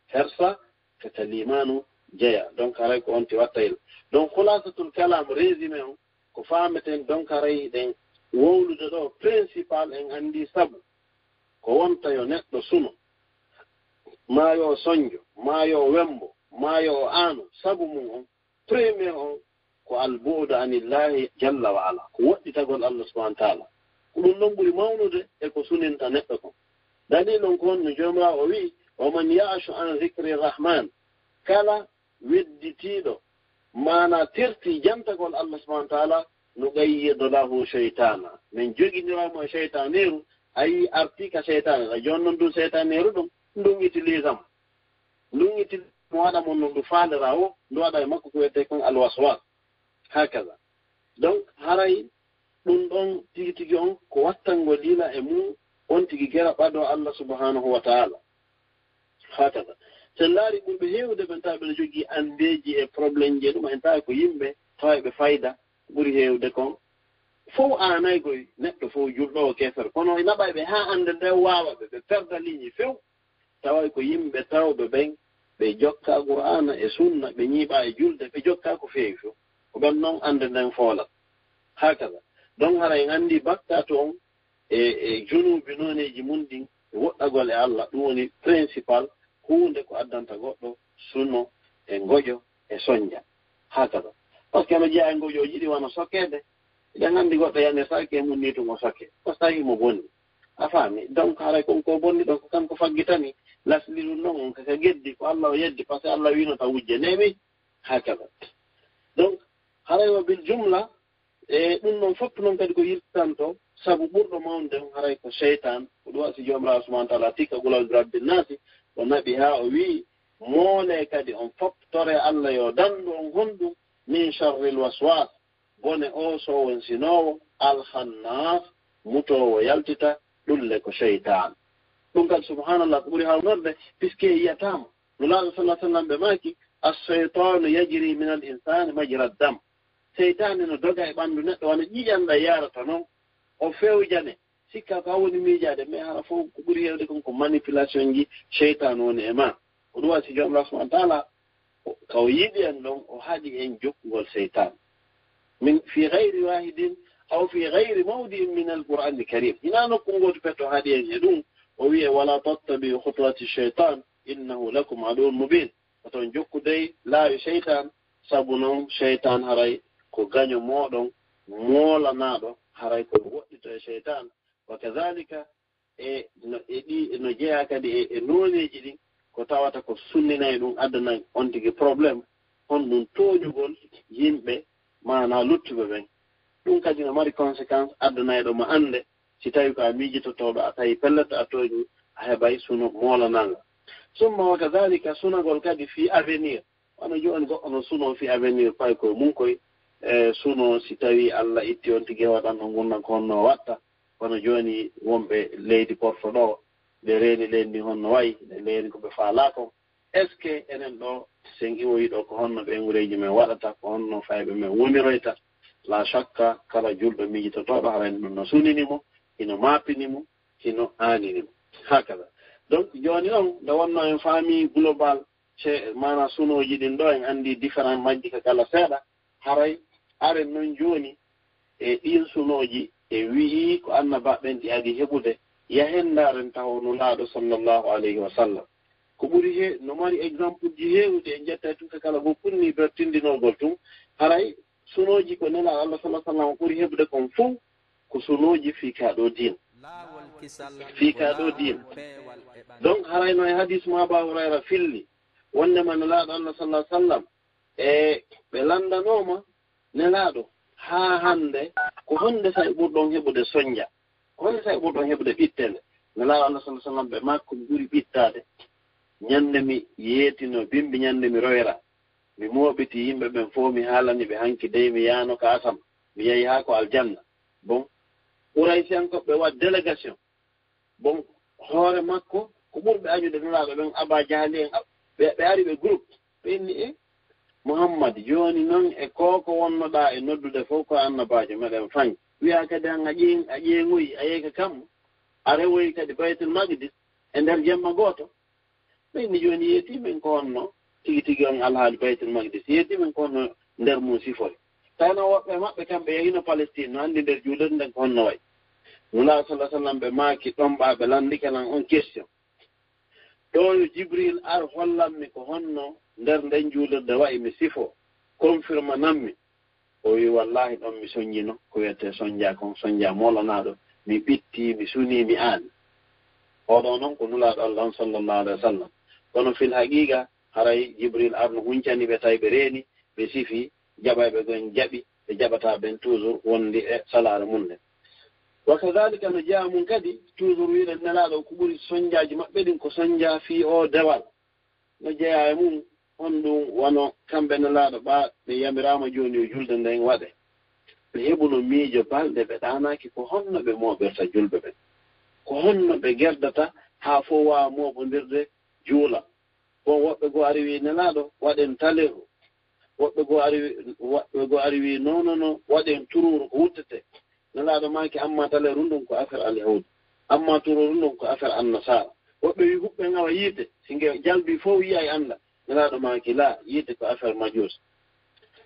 Hersa ka ka liimaanu jeya. Donc, haray ko on ti watta il. Donc, khulasatul kalam, résumé on, ko faameten, donc, haray ɗen wowlude ɗo, principal en anndi sabu ko wonta yo neɗɗo suno, maa yo o sonjo, maa yo o wembo, maa yo o aano, sabu mum on, premier on, ko al bu'du anillahi jalla wa ala, ko woɗɗitagol Allah subhanahu wa ta'ala. Ko ɗum ɗon ɓuri mawnude e ko suninta neɗɗo kon. Dalil on ko honno? Joomiraawo o wi'i, "Wa man ya'shu an dhikri rahman," kala wedditiiɗo, maanaa terti jantagol Allah subhanahu wa ta'ala, nuqayyid lahu shaytana. Min joginira mo e shaytaneeru, ayi arti ka shaytane, a jooni non ɗum shaytaneeru ɗum, ɗum utilise mo. Ɗum utilise mo waɗa mo no ndu faalira o, ndu waɗa e makko ko wiyetee kon alwaswas. Hakaza. Donc, haray ɗum ɗon tigi tigi on ko wattangol yila e mum on tigi gera ɓado Allah subhanahu wa ta'ala. Hakaza. Sen laari ɓurɓe heewude ɓen tawa ɓeɗa jogii anndeeji e problème ji e ɗum, en tawa ko yimɓe tawayɓe fayda ɓuri heewude kon. Fow aanaygoy neɗɗo fow julɗo o keefere. Kono ina ɓay ɓe haa annde nde waawa ɓe, ɓe perda ligne few. Taway ko yimɓe tawɓe ɓen, ɓe jokka Qur'aana e Sunna, ɓe ñiiɓa e julde, ɓe jokka ko feewi fof. Ko ɓen non annde nden foolat. Hakaza. Donc, hara en anndi bakkatu on e, e junuubi nooneeji mun ɗin, e woɗɗagol e Allah, ɗum woni principal huunde ko addanta goɗɗo suno e ngoƴo e sonja. Hakaza. Parce que no jeyaa e ngoƴooji ɗi wano sokkeede, eɗen anndi goɗɗo yanirtaake e mun ni tun o sokke. Parce que tawi mo bonni. A faami? Donc, haray kon ko bonni ɗon, ko kanko faggitani. Lasli ɗum ɗon, on kaka geddi, ko Allah o yeddi, parce que Allah wiino ta wujje neemi, hakaza. Donc, haray wa bil jumla, e ɗum ɗon fof noon kadi ko yiltanto, sabu ɓurɗo mawnude on haray ko seytaan, ko ɗum waɗi si Joomiraaɗo subhanahu wa ta'ala tikka gulal bi rabbin naasi, o naɓi haa o wi'i, moolee kadi on fof toree Allah yo dandu on honɗum, min sharril waswas, bone o so wonsinoowo, alhannas, mutoowo yaltita, ɗulle ko seytaan. Ɗum kadi, subhanallah, ko ɓuri hawnorde, puisque yiyataama. Nulaaɗo sallallahu alaihi wasallam ɓe maaki, "As-shaytanu yajri min al-insani majra dam." Seytaane no doga e ɓanndu neɗɗo, wano ƴiƴam ɗam yarata non. O fewjane. Sikka ko a woni miijaade, mais hara fof ko ɓuri heewde kon ko manipulation ji seytaane woni e ma. Ko ɗum waɗi si Joomiraaɗo subhanahu wa ta'ala, o, ka o yiɗi en ɗon, o haɗi en jokkugol seytaane. Min fi ghayri wahidin aw fi ghayri mawdi'in min al-Qur'an al-Karim. Ina nokku ngootu pet o haɗi en e ɗum, o wi'e, "Wala tattabi'u khutuwati shaytan, innahu lakum aduwwun mubin." Oton jokku dey laawi seytaan, sabu non seytaan haray ko gaño mooɗon, moolanaaɗo, haray ko woɗɗito e seytaan. Wa kadhalika, e no, e ɗi, no jeyaa kadi e, e nooneeji ɗin, ko tawata ko sunninay ɗum, addanay on tigi problème, honɗum tooñugol yimɓe, maanaa luttuɓe ɓen. Ɗum kadi no mari conséquence addanayɗo ma annde, si tawi ko a miijototooɗo, a tawi pellet a tooñi, a heɓay suno moolananga. Summa wa kadhalika, sunagol kadi fii avenir. Wano jooni goɗɗo no suno fii avenir, fay koye mum koye, e, suno si tawi Allah itti on tigi e waɗanno ngurndan ko honno watta. Kono jooni wonɓe leydi Porto ɗo, ɓe reeni leydi ndi honno wayi, ɓe reeni ko ɓe faalaa kon. Est-ce que enen ɗo, sen iwoyi ɗo, ko honno ɓeynguureeji men waɗata, ko honno fayɓe men woniroyta? La shakka, kala julɗo miijitotooɗo, haray ɗum no sunini mo, hino maapini mo, hino aanini mo. Hakada. Donc, jooni on, nde wonno en faami global, ce-, maana sunooji ɗin ɗo, en anndi différent majji ka kala seeɗa, haray aren non jooni e ɗin sunooji, e wi'i ko annabaaɓe ɓen ɗi adi heɓude, yahen ndaaren taho Nulaaɗo sallallahu alayhi wa sallam. Ko ɓuri he-, no mari exemple ji heewude, en ƴetta tun ka kala goo kunni bertindinogol tun, haray sunooji ko Nelaaɗo Allah sallallahu alayhi wa sallam ɓuri heɓude kon fow, ko sunooji fii ka ɗo diina. Fii ka ɗo diina. Donc, haray no e hadis mo Aba Hurayra filli, wondema Nelaaɗo Allah sallallahu alayhi wa sallam, e ɓe lanndanooma Nelaaɗo, haa hannde, ko honde sa'i ɓurɗon heɓude sonnja? Ko honde sa'i ɓurɗon heɓude ɓittende? Nelaaɗo Allah sallallahu alayhi wa sallam, ɓe maaki ko mi ɓuri ɓittaade. Ñande mi yeetino bimbi, ñande mi royra. Mi mooɓiti yimɓe ɓen fow, mi haalani ɓe hanki dey mi yaano ka asama. Mi yahi haa ko aljanna. Bon, Quraysiyankooɓe waɗi délégation. Bon, hoore makko, ko ɓurɓe añude Nelaaɗo ɓen, Aba Jahali en, ab-, ɓe, ɓe ari ɓe groupe. Ɓe inni, "E Muhammad, jooni non e ko ko wonnoɗaa e noddude fow ko annabaajo meɗen faŋ. Wi'aa kadi an a ƴeeŋ-, a ƴeeŋoyi, a yehi ka kammu, a rewoyi kadi Baytul Maqdis e nder jemma gooto." Ɓe inni, "Jooni yeetii men ko honno tigi tigi on alhaali Baytul Maqdis, yeetii men ko honno nder mum sifori." Tawi no woɓɓe maɓɓe kamɓe yahino Palestine, no anndi nder juulirde nden ko honno wayi. Nulaaɗo sallallahu alayhi wa sallam ɓe maaki ɗon ɓaa ɓe lanndike lan on question. Ɗo yo Jibril ar hollanmi ko honno nder nden juulirde wayi, mi sifo, confirmanammi. O wi'i, "Wallaahi ɗon mi sonnjino, ko wi'etee sonnja kon, sonnja moolanaaɗo, mi ɓitti, mi suni, mi aani." Oɗo non ko Nulaaɗo Allah on sallallahu alayhi wa sallam. Kono fil haqiqa, haray Jibril arno huncani ɓe, tawi ɓe reeni, ɓe sifi, jaɓayɓe ɓen jaɓi, ɓe jaɓataa ɓen toujours wondi e salaare mum nden. Wa kadhalika no jeyaa mum kadi, toujours wi'uɗen Nelaaɗo ko ɓuri sonnjaaji maɓɓe ɗin ko sonnja fii oo dewal. No jeyaa e mum, honɗum wano kamɓe Nelaaɗo ɓaa ɓe yamiraama jooni yo julde nden waɗe. Ɓe heɓuno miijo balɗe, ɓe ɗaanaaki ko honno ɓe mooɓirta julɓe ɓen. Ko honno ɓe gerdata haa fow waawa mooɓondirde juula. Bon, woɓɓe goo ari wi'i, "Nelaaɗo, waɗen taleeru." Woɓɓe goo ari wi-, woɓɓe goo ari wi'i, "Non, non, non, waɗen turuuru ko wuttetee." Nelaaɗo maaki, "Amma taleeru ndun ko affaire Alyahuudu. Amma turuuru ndun ko affaire Annasaara." Woɓɓe wi'i, "Huɓɓen awa yiite, si nge jalbii fow yi'ay annda." Nelaaɗo maaki, "Laa, yiite ko affaire Majuusa."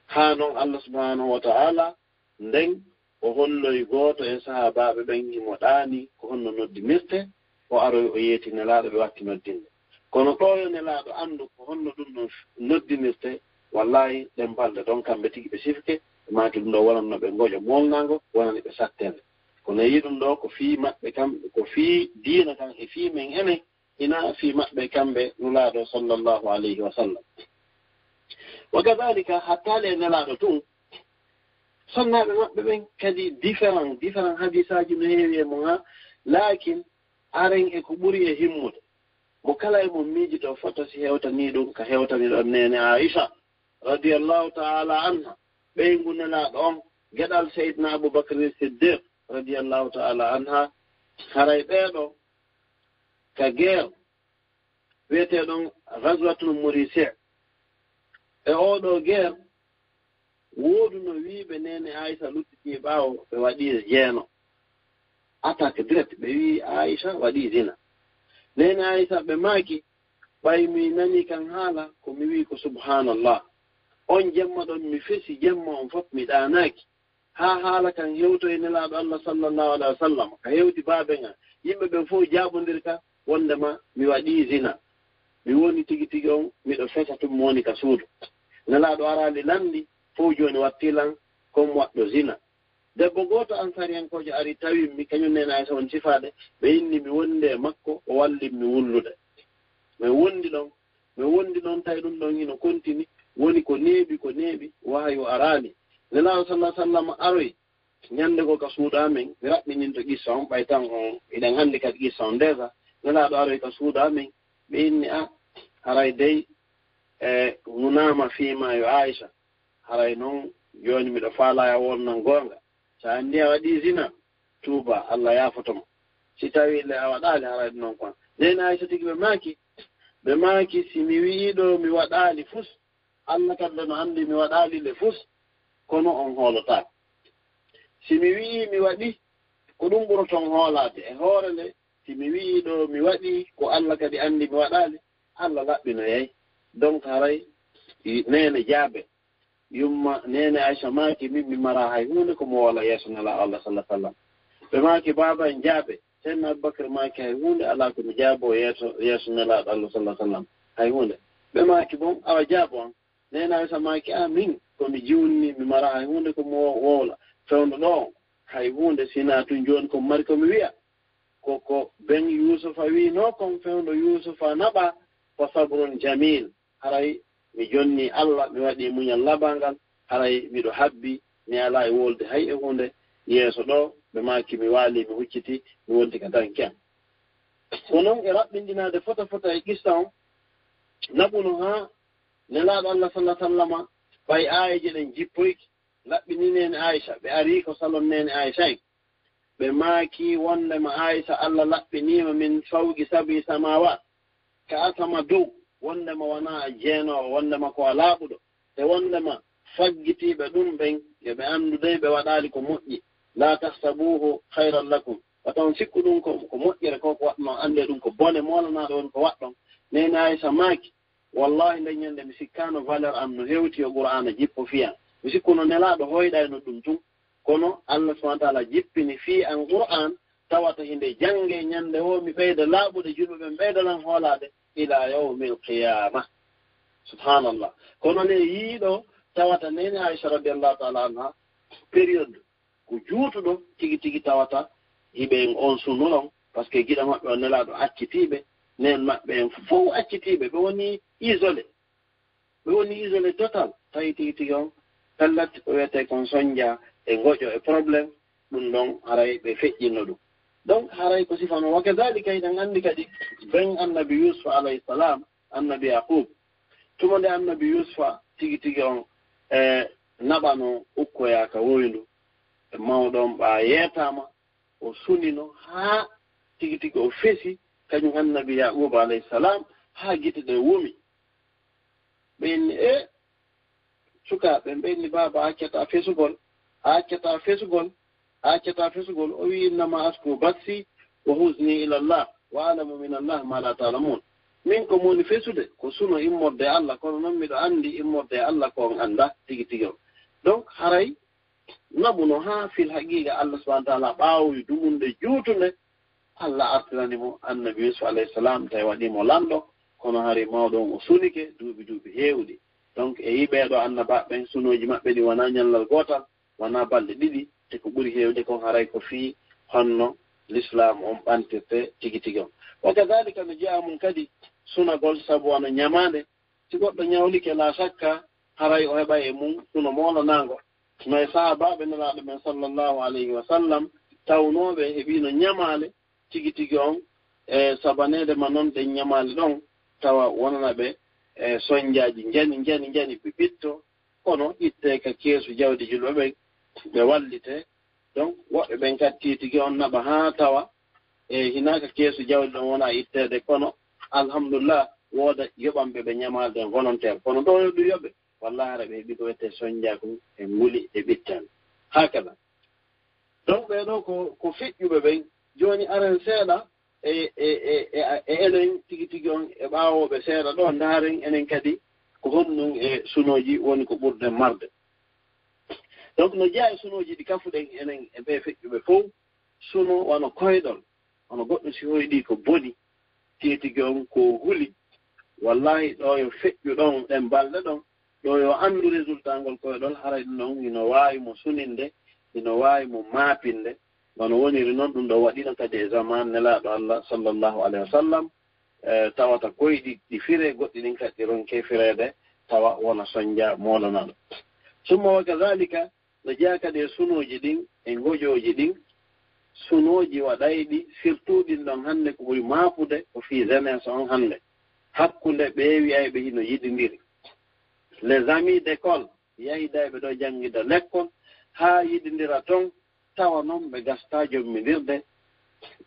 Haa non Allah subhanahu wa ta'ala nden o holloyi gooto e sahaabaaɓe ɓen himo ɗaani ko honno noddinirtee, o aroyi o yeeti Nelaaɗo ɓe watti noddinde. Kono ɗoo yo Nelaaɗo anndu ko honno ɗum ɗon noddinirtee, wallaahi ɗen balɗe ɗon kamɓe tigi ɓe sifike, ɓe maaki ɗum ɗoo wonanno ɓe ngoƴo molnaango, wonani ɓe sattende. Kono yi'i ɗum ɗoo ko fii maɓɓe kam, ko fii diina kan e fii men enen, hinaa fii maɓɓe kamɓe Nulaaɗo sallallahu alayhi wa sallam. Wa kadhalika, hatta le Nelaaɗo tun, sonnaaɓe maɓɓe ɓen kadi différent, différent hadisaaji no heewi e mum haa, laakin aren e ko ɓuri e himmude. Mo kala e mon miijito foto si hewtanii ɗum ka hewtani ɗon neene Aisha radiyallahu ta'ala anha, ɓeyngu Nelaaɗo on, geɗal Seydina Abu Bakr Siddiq radiyallahu ta'ala anha, haray ɓeeɗo ka guerre wi'eteeɗon Ghazwatul Muraysi'. E oo ɗoo guerre, wooduno wi'ɓe neene Aisha luttitii ɓaawo, ɓe waɗii jeeno. Attaque direct, ɓe wi'i Aisha waɗii zina. Neene Aisha ɓe maaki, ɓay mi nanii kan haala, ko mi wi'i ko subhanallah. On jemma ɗon mi fesi jemma on fof mi ɗaanaaki. Haa haala kan hewtoyi Nelaaɗo Allah sallallahu alaihi wa sallam, ka hewti baaben an. Yimɓe ɓen fof jaabondiri ka wondema mi waɗii zina. Mi woni tigi tigi on, miɗo fesa tun mi woni ka suudu. Nelaaɗo araali lanndi, fof jooni wattii lan kon waɗɗo zina. Debbo gooto ansariyankoojo ari tawi mi, kañum neene Aysa woni sifaade, ɓe inni mi wonde e makko, o walli mi wullude. Mi wondi ɗon, mi wondi ɗon, tawi ɗum ɗon hino kontini, woni ko neeɓi, ko neeɓi, wahayu araali. Nelaaɗo sallallahu alaihi wa sallam aroyi, ñande goo ka suudu amen, mi raɓɓininto qissa on, ɓay tan on, hiɗen anndi kadi qissa on déjà. Nelaaɗo aroyi ka suudu amen, ɓe inni, "A, haray dey, e, hunaama fii maa yo Aysa. Haray non, jooni miɗo faalaa yo a wonnan goonga. So a anndi a waɗii zina, tuuba, Allah yaafoto ma. Si tawii le a waɗaali, haray ɗum non kon." Neene Aysa tigi ɓe maaki, Ɓe maaki, "Si mi wi'ii ɗo mi waɗaali fus, Allah kadi no anndi mi waɗaali le fus, kono on hoolotaako. Si mi wi'ii mi waɗi, ko ɗum ɓuroton hoolaade. E hoore le, si mi wi'ii ɗo mi waɗi, ko Allah kadi anndi mi waɗaali, Allah laɓɓinoyay." Donc haray i neene jaabe. Yumma neene Aisha maaki, "Min mi mara hay huunde ko mo wala yeeso Nelaaɗo Allah sallallahu alaihi wasallam." Ɓe maaki, "Baaba en jaabe." Seydina Abubakar maaki, "Hay huunde alaa ko mi jaabo yeeso, yeeso Nelaaɗo Allah sallallahu alaihi wasallam. Hay huunde." Ɓe maaki, "Bon, awa jaabo an." Neene Aisha maaki, "A min, ko mi jiwni, mi mara hay huunde ko mo wowla. Fewndo ɗo, hay huunde sinaa tun jooni ko mi mari ko mi wi'a. Ko, ko ben Yuusufa wi'noo kon fewndo Yuusufa naɓa, ko sabrun jamil. Haray mi jonni Allah, mi waɗi muñal labangal, haray miɗo habbi, mi alaa e wolde hay e huunde. Yeeso ɗo, ɓe maaki mi waali, mi hucciti, mi wonti ka danki am." Ko non e raɓɓindinaade fota fota e qissa on, naɓuno haa Nelaaɗo Allah sallallahu alaihi wasallama, ɓay aayeeje ɗen jippoyki, laɓɓini neene Aisha, ɓe ari ko salon neene Aisha en. Ɓe maaki wondema Aisha, Allah laɓɓiniima min fawqi sabi samawat, ka asama dow, wondema wonaa a jeenoowo, wondema ko a laaɓuɗo, e wondema faggitiiɓe ɗum ɓen, yo ɓe anndu dey ɓe waɗaali ko moƴƴi. La tahsabuhu khayran lakum. Wata on sikku ɗum ko, ko moƴƴere ko, ko waɗno, annde ɗum ko bone moolanaaɗo on ko waɗɗon. Neene Aisha maaki, "Wallahi, nden ñande mi sikkaano valeur am no hewti yo Qur'aana jippo fii an. Mi sikkuno Nelaaɗo hoyɗayno ɗum tun. Kono Allah subhanahu wa ta'ala jippini fii an Qur'aan, tawata hinde jannge ñande o, mi ɓeyda laaɓude, julɓe ɓen ɓeyda lan hoolaade ila yawmil qiyama." Subhanallah. Kono le yiiɗo tawata neene Aisha radiyallahu ta'ala anha, période ko juutuɗo tigi tigi tawata hiɓe on suno ɗon, parce que giɗo maɓɓe on Nelaaɗo accitiiɓe, neen maɓɓe en fow accitiiɓe, ɓe woni isolé. Ɓe woni isolé total, tawi tigi tigi on pellet ko wiyetee kon sonja e ngoƴo e problème, ɗum ɗon haray ɓe feƴƴinno ɗum. Donc haray ko sifa non. Wa kadhalika, hiɗen anndi kadi ben annabi Yusuf alayhi salam, annabi Yaqub, tuma nde annabi Yusufa tigi tigi on e naɓano ukkoyaa ka woyndu, e mawɗo on ɓaa yeetaama, o sunino haa tigi tigi o fesi, kañum annabi Yaquba alayhi salam, haa gite ɗe wumi. Ɓe inni, "E sukaaɓe ɓe inni, baaba, a accataa fesugol, a accataa fesugol, a accataa fesugol." O wi'i, "Innama ashku bathi wa huzni ila Allah wa alamu min Allah ma la ta'lamun." Min ko mi woni fesude ko suno immorde e Allah, kono non miɗo anndi immorde e Allah ko on anndaa tigi tigi on. Donc haray naɓuno haa fil haqiqa Allah subhanahu wa ta'ala ɓaawowi dumunde juutunde, Allah artirani mo annabi Yusuf alayhi salam, tawi waɗi mo lanɗo, kono hari mawɗo on o sunike duuɓi duuɓi heewɗi. Donc e yiɓeeɗo annabaaɓe ɓen, sunooji maɓɓe ɗi wonaa ñallal gootal, wonaa balɗe ɗiɗi, te ko ɓuri heewde kon haray ko fii honno l'islam on ɓantirte tigi tigi on. Wa kadhalika no jeyaa mum kadi sunagol, sabu wano ñamaande, si goɗɗo ñawlike, la shakka, haray o heɓay e mum suno moolanaango. No e sahaabaaɓe Nelaaɗo men sallallahu alayhi wa sallam, tawnooɓe heɓiino ñamaale tigi tigi on, e sabaneede ma non ɗen ñamaale ɗon, tawa wonana ɓe e sonjaaji njani, njani, njani, ɓe ɓitto, kono ittee ka keesu jawdi julɓe ɓen, ɓe wallitee. Donc woɓɓe ɓen kadi tigi tigi on naɓa haa tawa e hinaa ka keesu jawdi ɗon wona itteede, kono alhamdulillah, wooda yoɓanɓe ɓe ñamaale ɗen volontaire. Kono ɗo yo ɗum yoɓe, wallahi hara ɓe heɓi ko wiyetee sonjaaku e nguli e ɓittan. Hakada. Donc ɓee ɗoo ko, ko feƴƴuɓe ɓen. Jooni aren seeɗa e, e, e, e, e enen tigi tigi on e ɓaawooɓe seeɗa ɗoo, ndaaren enen kadi ko honɗum e sunooji woni ko ɓurden marde. Donc no jeyaa e sunooji ɗi kafuɗen enen e ɓee feƴƴuɓe fow, suno wano koyɗol, wano goɗɗo si hoyɗii ko boni, tigi tigi on ko huli, wallahi ɗo yo feƴƴu ɗon, ɗen balɗe ɗon, ɗo yo anndu résultat ngol koyɗol, haray ɗum ɗon hino waawi mo suninde, hino waawi mo maapinde. Wano woniri non, ɗum ɗo waɗino kadi e zaman Nelaaɗo Allah sallallahu alayhi wa sallam, e, tawata koyɗi ɗi firee, goɗɗi ɗin kadi ɗi ronkee fireede, tawa wona sonja moolanaɗo. Summa wa kadhalika, no jeyaa kadi e sunooji ɗin, e ngoƴooji ɗin, sunooji waɗayɗi, surtout ɗin ɗon hannde ko ɓuri maapude ko fii jeunesse on hannde. Hakkunde ɓee wi'ayɓe hino yiɗindiri. Les amis d'école, yaydayɓe ɗo janngida lekkol, haa yiɗindira ton, tawa non ɓe gastaa jommindirde,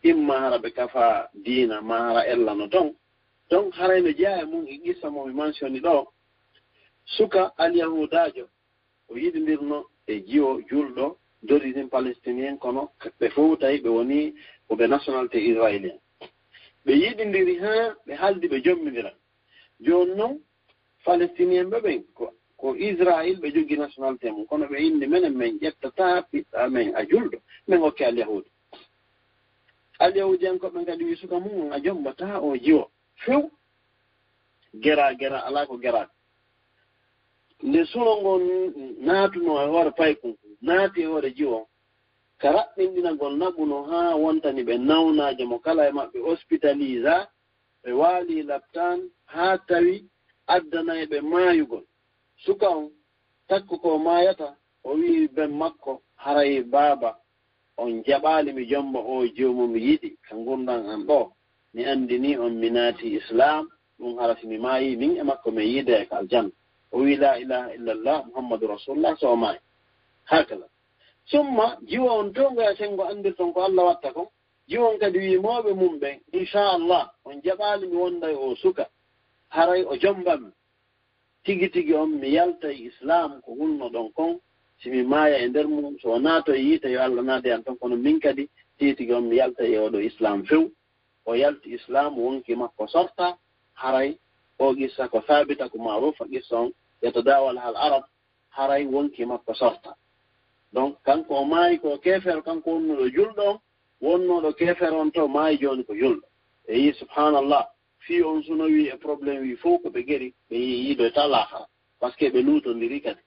imma hara ɓe kafaa diina, maa hara ella no ton. Donc, haray no jeyaa e mum e qissa mo mi mentionné ɗoo, suka alyahudaajo, o yiɗindirno e jiwo julɗo, d'origine palestinien, kono ɓe fof tawi ɓe woni ko ɓe nationalité israélien. Ɓe yiɗindiri haa ɓe haldi ɓe jommindira. Jooni noon, palestinien ɓe ɓen, ko, ko Israël ɓe jogii nationalité mum, kono ɓe inni, "Menen, men ƴettataa ɓiɗɗo amen a julɗo, men okke alyahuudi." Alyahuudiyankooɓe ɓen kadi wii suka mum on, "A jombataa o jiwo few." Gera, gera, alaa ko geraaka. Nde suno ngon naatunoo e hoore paykun, naati e hoore jiwo on, ka raɓɓinɗinagol naɓuno haa wontani ɓe nawnaaje, mo kala e maɓɓe hospitalisé, ɓe waali laptaan haa tawi addanay ɓe maayugol. Suka on, takko ko maayata, o wi'i ben makko, "Haray baaba, on jaɓaali mi jomba o jiwo mo mi yiɗi ka ngurndan an ɗoo. Mi anndinii on mi naati Islaam, ɗum hara si mi maayii, min e makko men yiidee ka aljanna." O wi'i, "Laa ilaaha illallah, Muhammadu Rasulullah," so o maayi. Haakala. Summa, jiwo on towngoya senngo anndirton ko Alla watta kon. Jiwo on kadi wi'i mawɓe mum ɓen, "Inchallah, on jaɓaali mi wonda e o suka. Haray o jomban mi. Tigi tigi on mi yalta e Islaam ko hulnoɗon kon, si mi maaya e nder mum, so o naato e yiite yo Alla naade an ton, kono min kadi tigi tigi on mi yalta e oɗo Islaam few." O yalti Islaam, wonki makko sorta, haray o qissa ko saabita, ko maaruufa, qissa on yatadaawal hal Arab, haray wonki makko sorta. Donc, kanko o maayi ko keefeero, kanko wonnuɗo julɗo on, wonnuɗo keefeero on to maayi jooni ko julɗo. E yi, subhanallah, fii on suno wi e problème wi fof ko ɓe geri, ɓe yi yiidoyta laakara, parce que ɓe luutondiri kadi.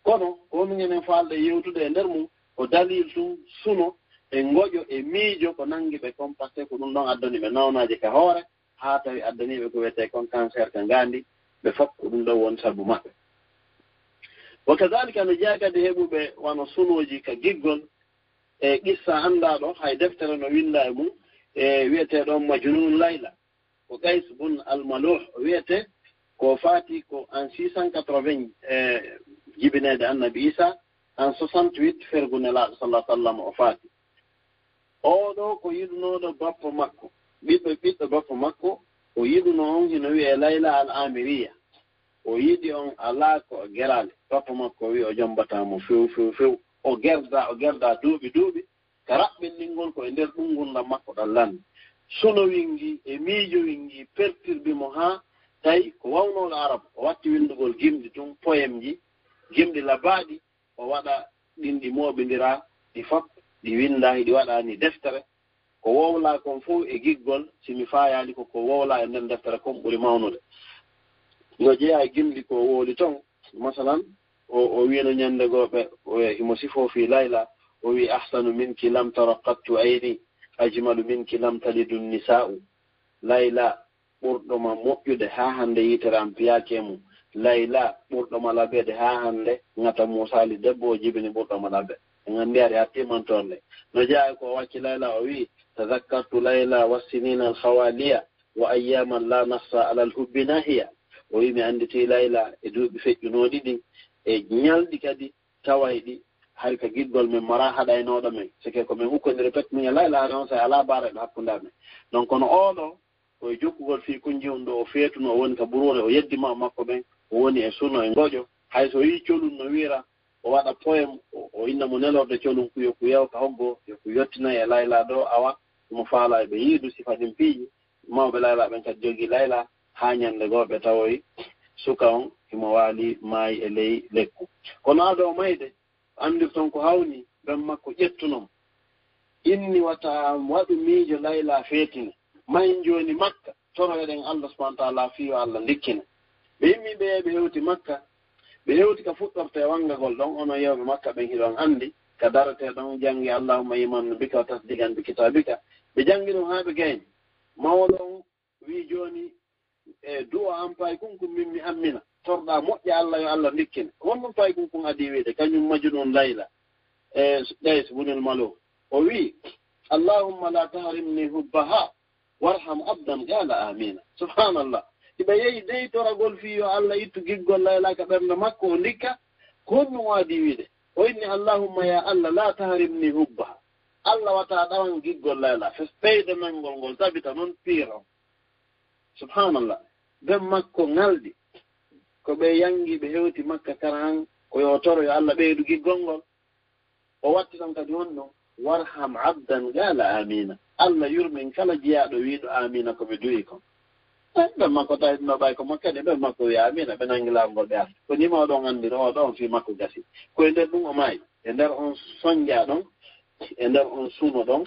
Kono ko ɗum enen faalde yewtude e nder mum, ko dalil tun suno e ngoƴo e miijo ko nangi ɓe kon, parce que ko ɗum ɗon addani ɓe nawnaaje ka hoore, haa tawi addani ɓe ko wiyetee kon cancer ka ngaandi, ɓe fof ko ɗum ɗon woni sabu maɓɓe. Wa kadhalika no jeyaa kadi heɓuɓe wano sunooji ka giggol, e qissa anndaaɗo, hay deftere no winnda e mum, e wiyetee ɗon Majnun Layla. Ko Qays bun al-Maluh o wiyetee, ko faati ko en six cent quatre-vingts, e, jibineede Annabi Isa, en soixante-huit fergu Nelaaɗo sallallahu alaihi wasallam o faati. Oo ɗoo ko yiɗunooɗo bappa makko, ɓiɗɗo, ɓiɗɗo bappa makko, o yiɗuno on hino wiyee Layla al-Amiriya. O yiɗi on alaa ko o geraali. Bappa makko o wi'i o jombataa mo few, few, few. O gerda, o gerda duuɓi, duuɓi. Ka raɓɓinɗingol ko e nder ɗum ngurndan makko ɗan lanni. Suno wingi e miijo wingi perturbi mo haa tawi ko wawnooɗo Arab. O watti winndugol gimɗi tun, poème ji, gimɗi labaaɗi, o waɗa ɗin, ɗi mooɓindiraa, ɗi fof, ɗi winndaa, hiɗi waɗaa ni deftere. Ko wowlaa kon fof e giggol, si mi faayaali ko, ko wowlaa e nder deftere kon ɓuri mawnude. No jeyaa e gimɗi ko wowli ton, masalan, o, o wiino ñannde goo ɓe, o, himo sifoo fii Layla, o wi'i, "Ahsanu minki lam tara qattu ayni, ajmalu minki lam talidu nisa'u." Layla, ɓurɗo ma moƴƴude haa hannde yitere am piyaaki e mum. Layla, ɓurɗo ma labeede haa hannde, ŋata muusaali debbo o jibini ɓurɗo ma labe. En anndi ari hatti mantoon nde. No jeyaa e ko o wacci Layla, o wi'i, "Tazakkartu Layla wa sinina al khawaliya wa ayyaman la nahsa ala al hubbi nahiya." O wi'i, "Mi annditii Layla e duuɓi feƴƴunooɗi ɗin, e ñalɗi kadi tawayɗi, hari ka giggol men maraa haɗaynooɗo men. Seke ko men ukkondiri pet min e Layla, hari on saa'i alaa baarayɗo hakkunde amen." Donc, kono oo ɗoo, ko e jokkugol fii kunji on ɗo o feetuno, o woni ka buruure, o yeddi ma-, makko ɓen, o woni e suno e ngoƴo. Hay so yii colun no wiira, o waɗa poème, o, o inna mo nelorde colun, ku yo ku yew ka hoggo, yo ku yottinay e Layla ɗo, awa, mo faala e ɓe yiidu sifa ɗin piiji. Mawɓe Layla ɓen kadi jogii Layla, haa ñannde goo ɓe tawoyi suka on, himo waali maayi e ley lekku. Kono ado o mayde, anndirton ko hawni, ben makko ƴettuno mo. Inni wata waɗu miijo Layla feetine. Mahin jooni Makka, toroyoɗen Allah subhanahu wa ta'ala fii yo Allah ndikkine. Ɓe immii ɓe, ɓe hewti Makka, ɓe hewti ka fuɗɗorte wangagol ɗon, onon yewɓe Makka ɓen hiɗon anndi, ka daretee ɗon janngi Allahumma imanan bika wa tasdiqan bi kitabika. Ɓe janngi ɗum haa ɓe gayni. Mawɗo on wi'i jooni, e du'a an paykun kun min mi ammina. Torɗa moƴƴa Allah yo Allah ndikkine. Honɗum paykun kun adii wi'de, kañum Majnun Layla. E Qays bunil Maluk. O wi'i, "Allahumma la tahrimni hubbaha, warham abdan qala amina." Subhanallah. Hiɓe yehi dey toragol fii yo Allah ittu giggol Layla ka ɓernde makko, o ndikka, ko honɗum o adii wi'de? O inni, "Allahumma ya Allah, la tahrimni hubbaha." Allah wata ɗawan giggol Layla. Fes ɓeyda nangol ngol, tabita non piiro. Subhanallah. Ɓen makko ŋaldi. Ko ɓe yangi, ɓe hewti Makka kara han, ko yo toro yo Allah ɓeydu giggol ngol. O watti tan kadi honno, "Warham abdan qala amina." Allah yurmin kala jiyaaɗo wiiɗo amina ko ɓe du'i kon. Eh, ɓen makko tawi no ɓay ko mo kadi, ɓen makko wi amina, ɓe nangi laawol ngol ɓe arti. Ko nima oɗon anndira oɗon fii makko gasi. Ko e nder ɗum o maayi. E nder on sonja ɗon, e nder on suno ɗon,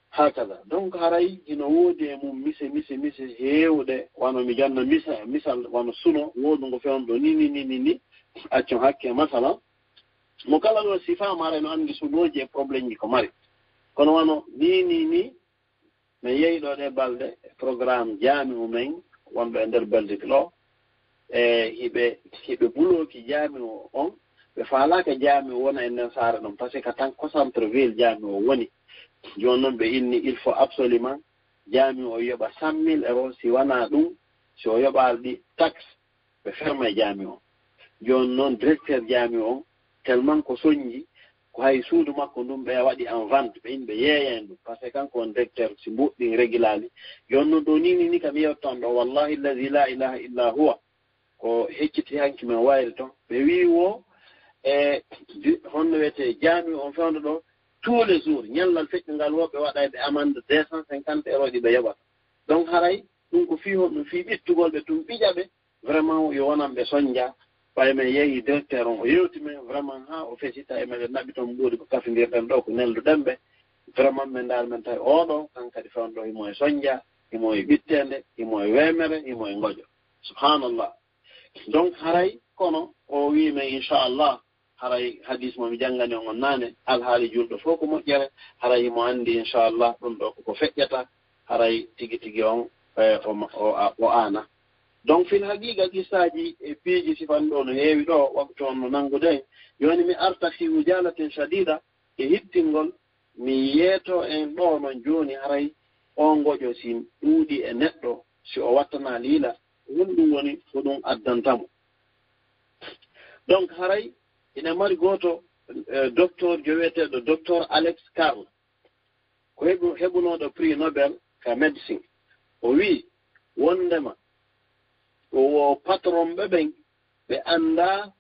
hakaza. Donc haray hino woodi e mum mise, mise, mise heewɗe, wano mi janna misa-, misal, wano suno, woodungo fewndo ni, ni, ni, ni, ni, accon hakke, masalan, mo kala ɗo sifaama haray no anndi sunooji e problème ji ko mari. Kono wano ni, ni, ni, mi yehi ɗo ɗe balɗe, e programme jaami'u men, wonɓe e nder Belgique ɗo, e hiɓe, hiɓe bulooki jaami'u on, ɓe faalaaka jaami'u wona e nder saare ɗon, parce que tan ko centre ville jaami'u o woni. Jooni non ɓe inni, il faut absolument jaami'u o yoɓa cent mille euros, si wanaa ɗum, si o yoɓaali ɗi taxe, ɓe ferma e jaami'u o. Jooni non directeur jaami'u on, tellement ko sonji, ko hay suudu makko ndun ɓe waɗi en vente, ɓe yimɓe yeeyani ɗum, parce que kanko on directeur, si mbuuɗi ɗin regilaali. Jooni non ɗo ni, ni, ni kam yewtan ɗo, wallahi allazi la ilaha illa huwa, ko hecciti hanki men wayre ton. Ɓe wii wo, e, di-, honno wiyetee, jaami'u on fewndo ɗo, tous les jours, ñallal feƴƴungal wo, ɓe waɗay ɓe amande deux cent cinquante euros ɗi ɓe yoɓata. Donc haray, ɗum ko fii honɗum? Fii ɓittugol ɓe tun, ɓiƴa ɓe, vraiment, yo wonan ɓe sonja. Ɓay men yehi directeur on, o yewti men, vraiment, haa o fesi, tawi meɗen naɓi ton mbuuɗi ko kafindirɗen ɗo, ko nelduɗen ɓe. Vraiment, men ndaari men tawi oɗo, kan kadi fewndo ɗo, himo e sonja, himo e ɓitteende, himo e weemere, himo e ngoƴo. Subhanallah. Donc, haray, kono o wii men, inchallah, haray hadis mo mi janngani on on naane, alhaali julɗo fof ko moƴƴere, haray himo anndi, inchallah, ɗum ɗo koko feƴƴata, haray tigi tigi on, eh, o ma-, o a-, o aana. Donc, fil haqiqa, qissaaji e piiji sifanɗo no heewi ɗo, waktu on no nanngude en. Jooni mi arta fi ujalatin shadida, e hittingol, mi yeeto en ɗo non jooni, haray o ngoƴo si ɗuuɗi e neɗɗo, si o wattanaali yila, ko honɗum woni ko ɗum addanta mo? Donc, haray ina mari gooto, eh, docteur jo wiyeteeɗo docteur Alex Carl, ko heɓu-, heɓunooɗo prix Nobel ka médecine. O wii wondema ko wo patron ɓe ɓen, ɓe anndaa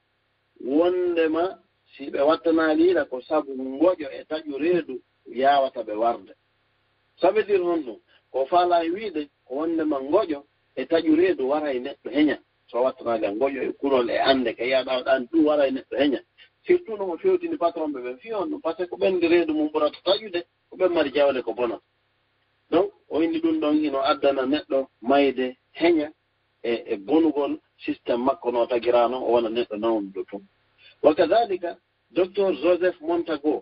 wondema si ɓe wattanaali yila ko sabu ngoƴo e taƴu reedu yaawata ɓe warde. Ça veut dire honɗum? Ko faalaa e wiide ko wondema ngoƴo e taƴu reedu waray neɗɗo heña. So wattanaali ngoƴo e kulol e annde, ka yiyaɗaa ɗan ɗum waray neɗɗo heña. Surtout no mo fewtini patron ɓe ɓen. Fii honɗum? Parce que ko ɓen reedu mum ɓurata taƴude, ko ɓen mari jawle ko bonata. Donc, o inni ɗum ɗon hino addana neɗɗo mayde heña e, e bonugol système makko no tagiraano, o wona neɗɗo nawnuɗo tun. Wa kadhalika, docteur Joseph Montagu,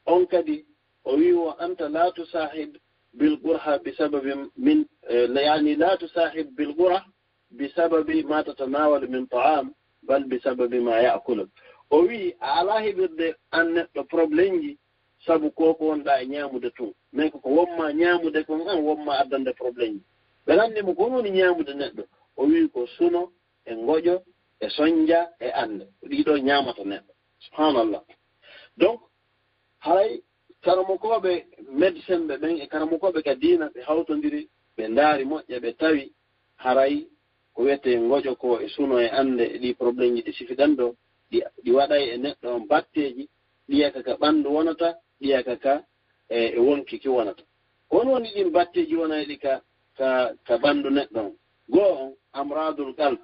on kadi, o wi, "Wa anta la tusahib bil qurha bi sababi min, eh, yani la tusahib bil qurha bi sababi ma tatanawalu min ta'am, bal bi sababi ma ya'kulu." O wi, a alaa heɓirde an neɗɗo problème ji sabu ko ko wonɗaa e ñaamude tun. Mais ko ko wonma ñaamude kon an wonma addande problème ji. Ɓe lanndi mo ko woni ñaamude neɗɗo. O wi ko suno, e ngoƴo, e sonja, e annde. Ko ɗii ɗoo ñaamata neɗɗo. Subhanallah. Donc, haray karamokooɓe médecin ɓe ɓen e karamokooɓe ka diina ɓe hawtondiri, ɓe ndaari moƴƴa, ɓe tawi haray ko wiyetee ngoƴo ko e suno e annde e ɗii problème ji ɗi sifiɗen ɗoo, ɗi, ɗi waɗay e neɗɗo on batteeji, ɗiya ka, ka ɓanndu wonata, ɗiya ka, ka, e, e wonki ki wonata. Ko on woni ɗin batteeji wonayɗi ka, ka, ka ɓanndu neɗɗo on? Goo on, amradul qalb.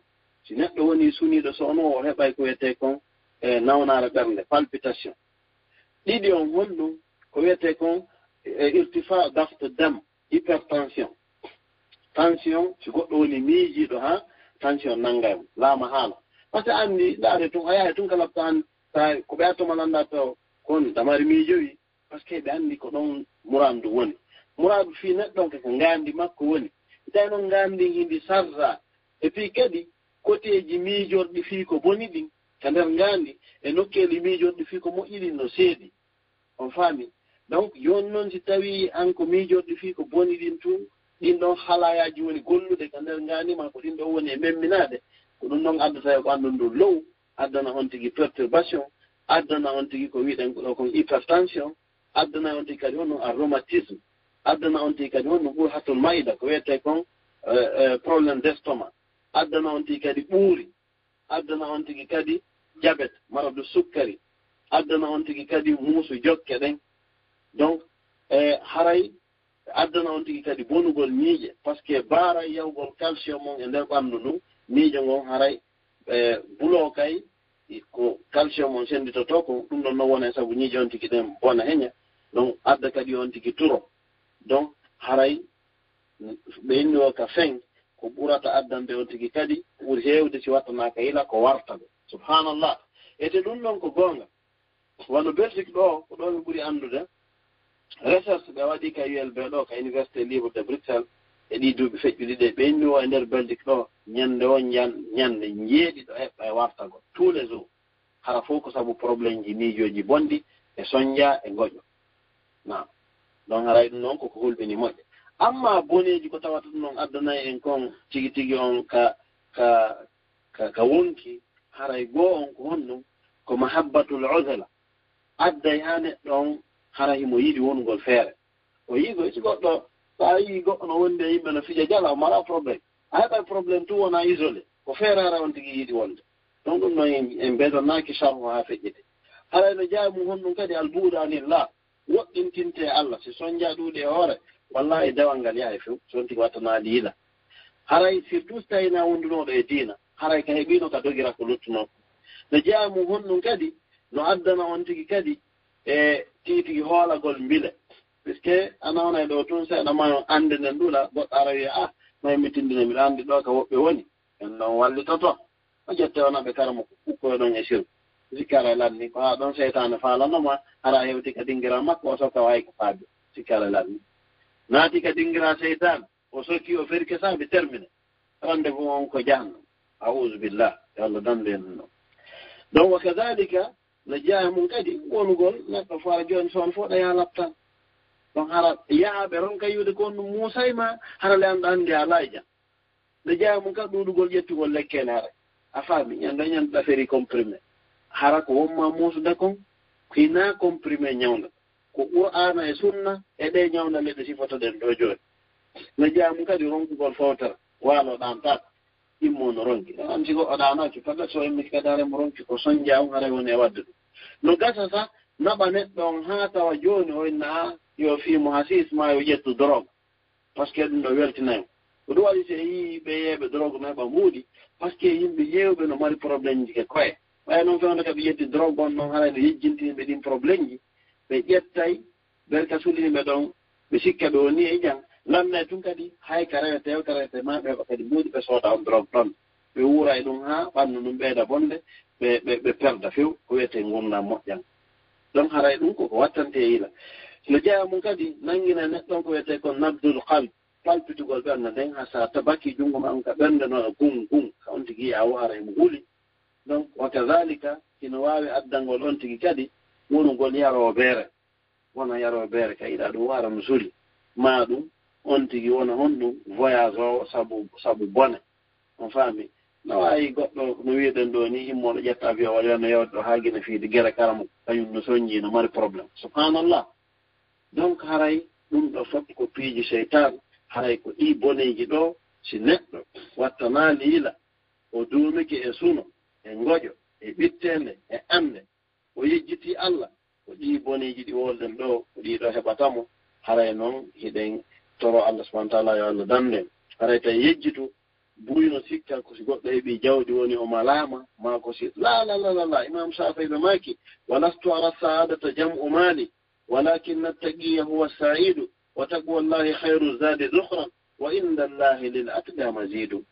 Si neɗɗo woni suniiɗo, so on o heɓay ko wiyetee kon, e, nawnaare ɓernde, palpitation. Ɗiɗi on, honɗum ko wiyetee kon, e, irtifa daft dam, hypertension. Tension, si goɗɗo woni miijiiɗo, haa tension nanngay mo, laama haala. Parce que anndi, ndaare tun, a yahay tun ka laptaan, sa ko ɓe attoma lannda to kon ɗamari miijowi, parce que ɓe anndi ko ɗon muraadu woni. Muraadu fii neɗɗo on ko ngaandi makko woni. Tawi noon ngaandi hindi sarra. Et puis kadi, koteeji miijorɗi fii ko boni ɗin, ka nder ngaandi, e nokkeeli miijorɗi fii ko moƴƴi ɗin no seedi. On faami? Donc, jooni noon, si tawii an ko miijorɗi fii ko boni ɗin tun, ɗin ɗon halayaaji woni gollude ka nder ngaandi ma, ko ɗin ɗon woni e memminaade, ko ɗum ɗon addata yo ɓanndu ndu low, addana on tigi perturbation, addana on tigi ko wiɗen ko ɗo kon hypertension, addana on tigi kadi honno a rhumatisme, addana on tigi kadi honno ɓurhatul maida, ko wiyetee kon, eh, eh, problème d'estomac, addana on tigi kadi ɓuuri, addana on tigi kadi jabet, maradu sukkari, addana on tigi kadi muusu jokke ɗen. Donc, eh, haray addana on tigi kadi bonugol ñiiƴe, parce que baaray yahugol calcium on e nder ɓanndu ndun, ñiiƴe ngon haray, eh, bulo kay, ko calcium on sennditotoo ko, ɗum ɗon non wona e sabu ñiiƴe on tigi ɗen bona heña, donc adda kadi on tigi turo. Donc, haray ɓe inni o ka fen, ko ɓurata addande on tigi kadi, ko ɓuri heewde si wattanaaka yila ko warta ɗo. Subhanallah. Ete ɗum ɗon ko goonga. Wano Belgique ɗo, ko ɗo mi ɓuri anndude. Recherche ɓe waɗi ka U L B ɗo, ka Université Libre de Bruxelles, e ɗi duuɓi feƴƴuɗi ɗe, ɓe inni o e nder Belgique ɗo, ñande o ñan-, ñande njeeɗiɗo heɓɓa e wartagol. Tous les jours. Hara fof ko sabu problème ji, miijooji bonɗi, e sonja, e ngoƴo. Naam. Donc, haray ɗum noon koko hulɓini moƴƴa. Amma boneeji ko tawata ɗum noon addanay en kon tigi tigi on ka, ka, ka, ka wonki, haray goo on ko honɗum? Ko mahabbatul uzla. Adday haa neɗɗo on hara himo yiɗi wonugol feere. O yi'i ko si goɗɗo, so a yi'i goɗɗo no wondi e yimɓe no fija jala, o mara problème. A heɓay problème tun wona isolé. Ko feere hara on tigi yiɗi wonde. Donc ɗum noon en, en bedanaaki sharhu haa feƴƴiti. Haray no jeyaa mum honɗum kadi al bu'du anillah. Woɗɗintinte e Allah. Si sonja ɗuuɗi e hoore, wallahi dewal ngal yahay few. Si on tigi wattanaali yila. Haray surtout si tawi na wondunooɗo e diina. Haray ka heɓiino ka dogira ko luttunoo. No jeyaa mum honɗum kadi, no addana on tigi kadi e tigi tigi hoolagol mbile. Puisque a nawnay ɗo tun seeɗa ma annde nden ɗuuɗa, goɗɗo ara wiya, "Ah, may mi tindina, miɗo anndi ɗo ka woɓɓe woni." En non wallitoto. O ƴette wona ɓe kara mo ɓukkoyo ɗon e siru. Sikkara e lanni, ko haa ɗon seytaane faalanoma, hara hewti ka dingira makko, o sokka wayi ko faabi. Sikkara e lanni. Naati ka dingira seytaane, o sokki, o ferke saabi, termine. Rendez-vous on ko jahannam. A'udhu billah. Yo Allah dandu en ɗum ɗon. Donc, wa kadhalika, no jeyaa e mum kadi wonugol neɗɗo fo ara jooni, so on fof ɗa yaha laptan. Donc, hara yaha ɓe ronka yiwde ko on ɗum muusay ma, hara le anɗa anndi alaa e jam. No jeyaa e mum kadi ɗuuɗugol ƴettugol lekkele hara. A faami, ñande ñande ɗa feri comprimé. Hara ko won ma muusude kon, ko hinaa comprimé ñawnda. Ko Qur'aana e Sunna e ɗee ñawndale ɗe sifotoɗen ɗoo jooni. No jeyaa mum kadi ronkugol fowtere, waalo ɗaantaako, immoo no ronki. Ɗon anndi si goɗɗo ɗaanaaki, peut-être so immiti kadi haray mo ronki ko sonja on haray woni e waɗde ɗum. No gasa sa naɓa neɗɗo on haa tawa jooni o inna, "Ah, yo fii mo hasiis maa yo ƴettu drogue." Parce que ɗum ɗo weltinay mo. Ko ɗum waɗi si a yii ɓe yeeɓe drogue no heɓa mbuuɗi, parce que yimɓe heewɓe no mari problème ji ke koye. Ɓay noon fewndo ka ɓe ƴetti drogue on noon haray no yejjintini ɓe ɗin problème ji. Ɓe ƴettay, ɓen ka sulini ɓe ɗon, ɓe sikka ɓe woni e jam. Lannay tun kadi, hay ka rewete, o ka rewete ma, ɓe heɓa kadi mbuuɗi ɓe sooda on drogue ɗon. Ɓe wuura e ɗum haa ɓannu ndun ɓeyda bonde, ɓe, ɓe, ɓe perda few, ko wiyetee ngurndan moƴƴan. Ɗon haray ɗum ko ko wattante e yila. No jeyaa mum kadi, nanngina neɗɗo on ko wiyetee kon nabdul qalb, palpitugol ɓernde nden, haa sa tabaki junngo ma on ka ɓernde no waɗa gun, gun, ka on tigi yi'a o haray mo huli. Donc, wa kadhalika, hino waawi addangol on tigi kadi wonugol yaroo beere. Wona yaroo beere ka yiɗa ɗum wara no suli. Maa ɗum on tigi wona honɗum voyage o sabu, sabu bone. On faami? No waawi goɗɗo no wi'uɗen ɗo ni, immooɗo ƴetta avion waɗi no yawde ɗo haa Gine Fiidi gere kara mo, kañum no sonji, no mari problème. Subhanallah. Donc haray ɗum ɗo fof ko piiji seytaan, haray ko ɗi boneeji ɗo, si neɗɗo wattanaali yila, o duumike e suno, e ngoƴo, e ɓitteende, e annde, o yejjitii Allah, ko ɗii boneeji ɗi wolden ɗo, ko ɗii ɗo heɓata mo. Haray noon hiɗen toro Allah subhanahu wa taala yo Allah dandu en. Haray tawi yejjitu, buy no sikka ko si goɗɗo heɓii jawdi woni o malaama, maa ko si, la, la, la, la, la. Imam Shaafi'i ɓe maaki, "Walastu ara saadata jam'u maali, walakinna taqiyya huwa saidu, wa taqwallahi khayru zadi zukhran, wa inda Allahi lil atqa mazidu."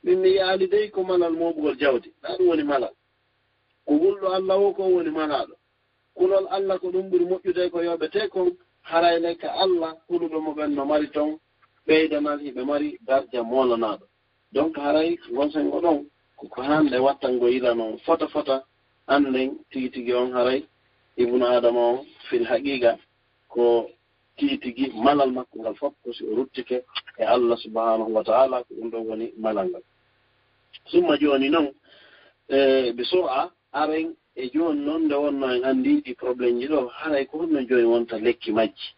Min mi yi'aali dey ko malal mooɓugol jawdi, na ɗum woni malal. Ko hulɗo Allah o ko woni malaaɗo. Kulol Allah ko ɗum ɓuri moƴƴude ko yooɓetee kon, haray le ka Allah huluɓe mo ɓen no mari ton ɓeydanal hiɓe mari darja moolanaaɗo. Donc haray ngon sengo ɗon ko ko hande wattango yila non fota fota, annden tigi tigi on haray ibnu Adama on fil haqiqa ko tigi tigi malal makko ngal fof ko si o ruttike e Allah subhanahu wa ta'ala, ko ɗum ɗon woni malal ngal. Summa jooni non, e, bi sur'a, aren e jooni non nde wonno en anndi ɗi problème ji ɗo, haray ko honno jooni wonta lekki majji?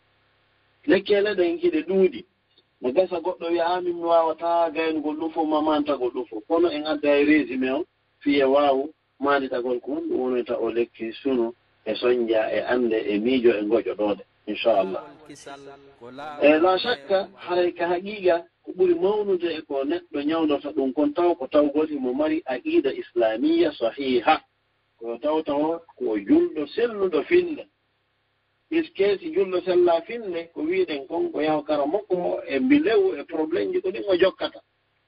Lekki e leɗen hiɗe ɗuuɗi. No gasa goɗɗo wiya, "Amin, mi waawataa gaynugol ɗum fof, ma maantagol ɗum fof." Kono en adda e résumé on, fii e waawu maanditagol ko honɗum wonata o lekki sunu e sonja e annde e miijo e ngoƴo ɗoode, inchallah. E la shakka, haray ka haqiqa, ko ɓuri mawnude e ko neɗɗo ñawdata ɗum kon taw ko tawgol himo mari aqida islamiyya sahiha. Ko taw taw ko julɗo selluɗo finde. Iske si julɗo sella finde, ko wiɗen kon ko yaho kara makko e mbilewu e problème ji ko ɗin o jokkata.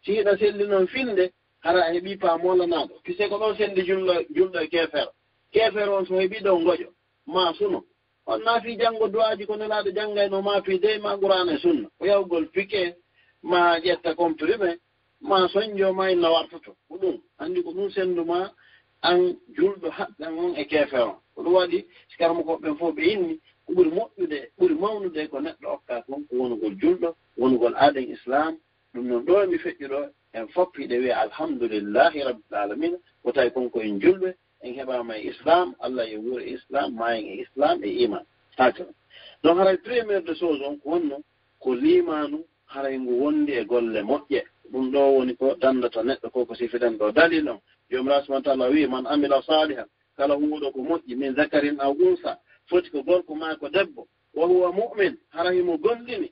Si hiɗa selli noon finde, hara a heɓi paa molanaɗo. Pise ko ɗon sendi julɗo, julɗo e keefeero. Keefeero on so heɓi ɗo ngoƴo, ma suno. On ma fii janngo du'aaji ko Nelaaɗo janngayno, ma fii dey ma Qur'aana e Sunna. Ko yahugol pike, ma ƴetta comprimé, ma sonjo, ma inna wartoto. Ko ɗum. Anndi ko ɗum senndu ma an julɗo haqqan on e keefeero on. Ko ɗum waɗi si karamokooɓe ɓen fof ɓe inni, ko ɓuri moƴƴude, ɓuri mawnude ko neɗɗo okka kon ko wonugol julɗo, wonugol aaden Islaam. Ɗum noon ɗo mi feƴƴu ɗo, en fof hiɗe wiya alhamdulillahi rabbil alamina, ko tawi kon ko en julɓe, en heɓaama e Islaam, Allah yo wuur e Islaam, maayen e Islaam e iman. Hakada. Donc haray première de chose on ko honno? Ko liimaanu, haray ngu wondi e golle moƴƴe. Ɗum ɗo woni ko danndata neɗɗo ko, ko sifiɗen ɗo. Dalil on, Joomiraaɗo subhanahu wa taala wi'i, "Man amila salihan," kala huwuɗo ko moƴƴi, "min zakarin aw unsa," foti ko gorko maa ko debbo, "wa huwa mu'min," hara himo gomɗini,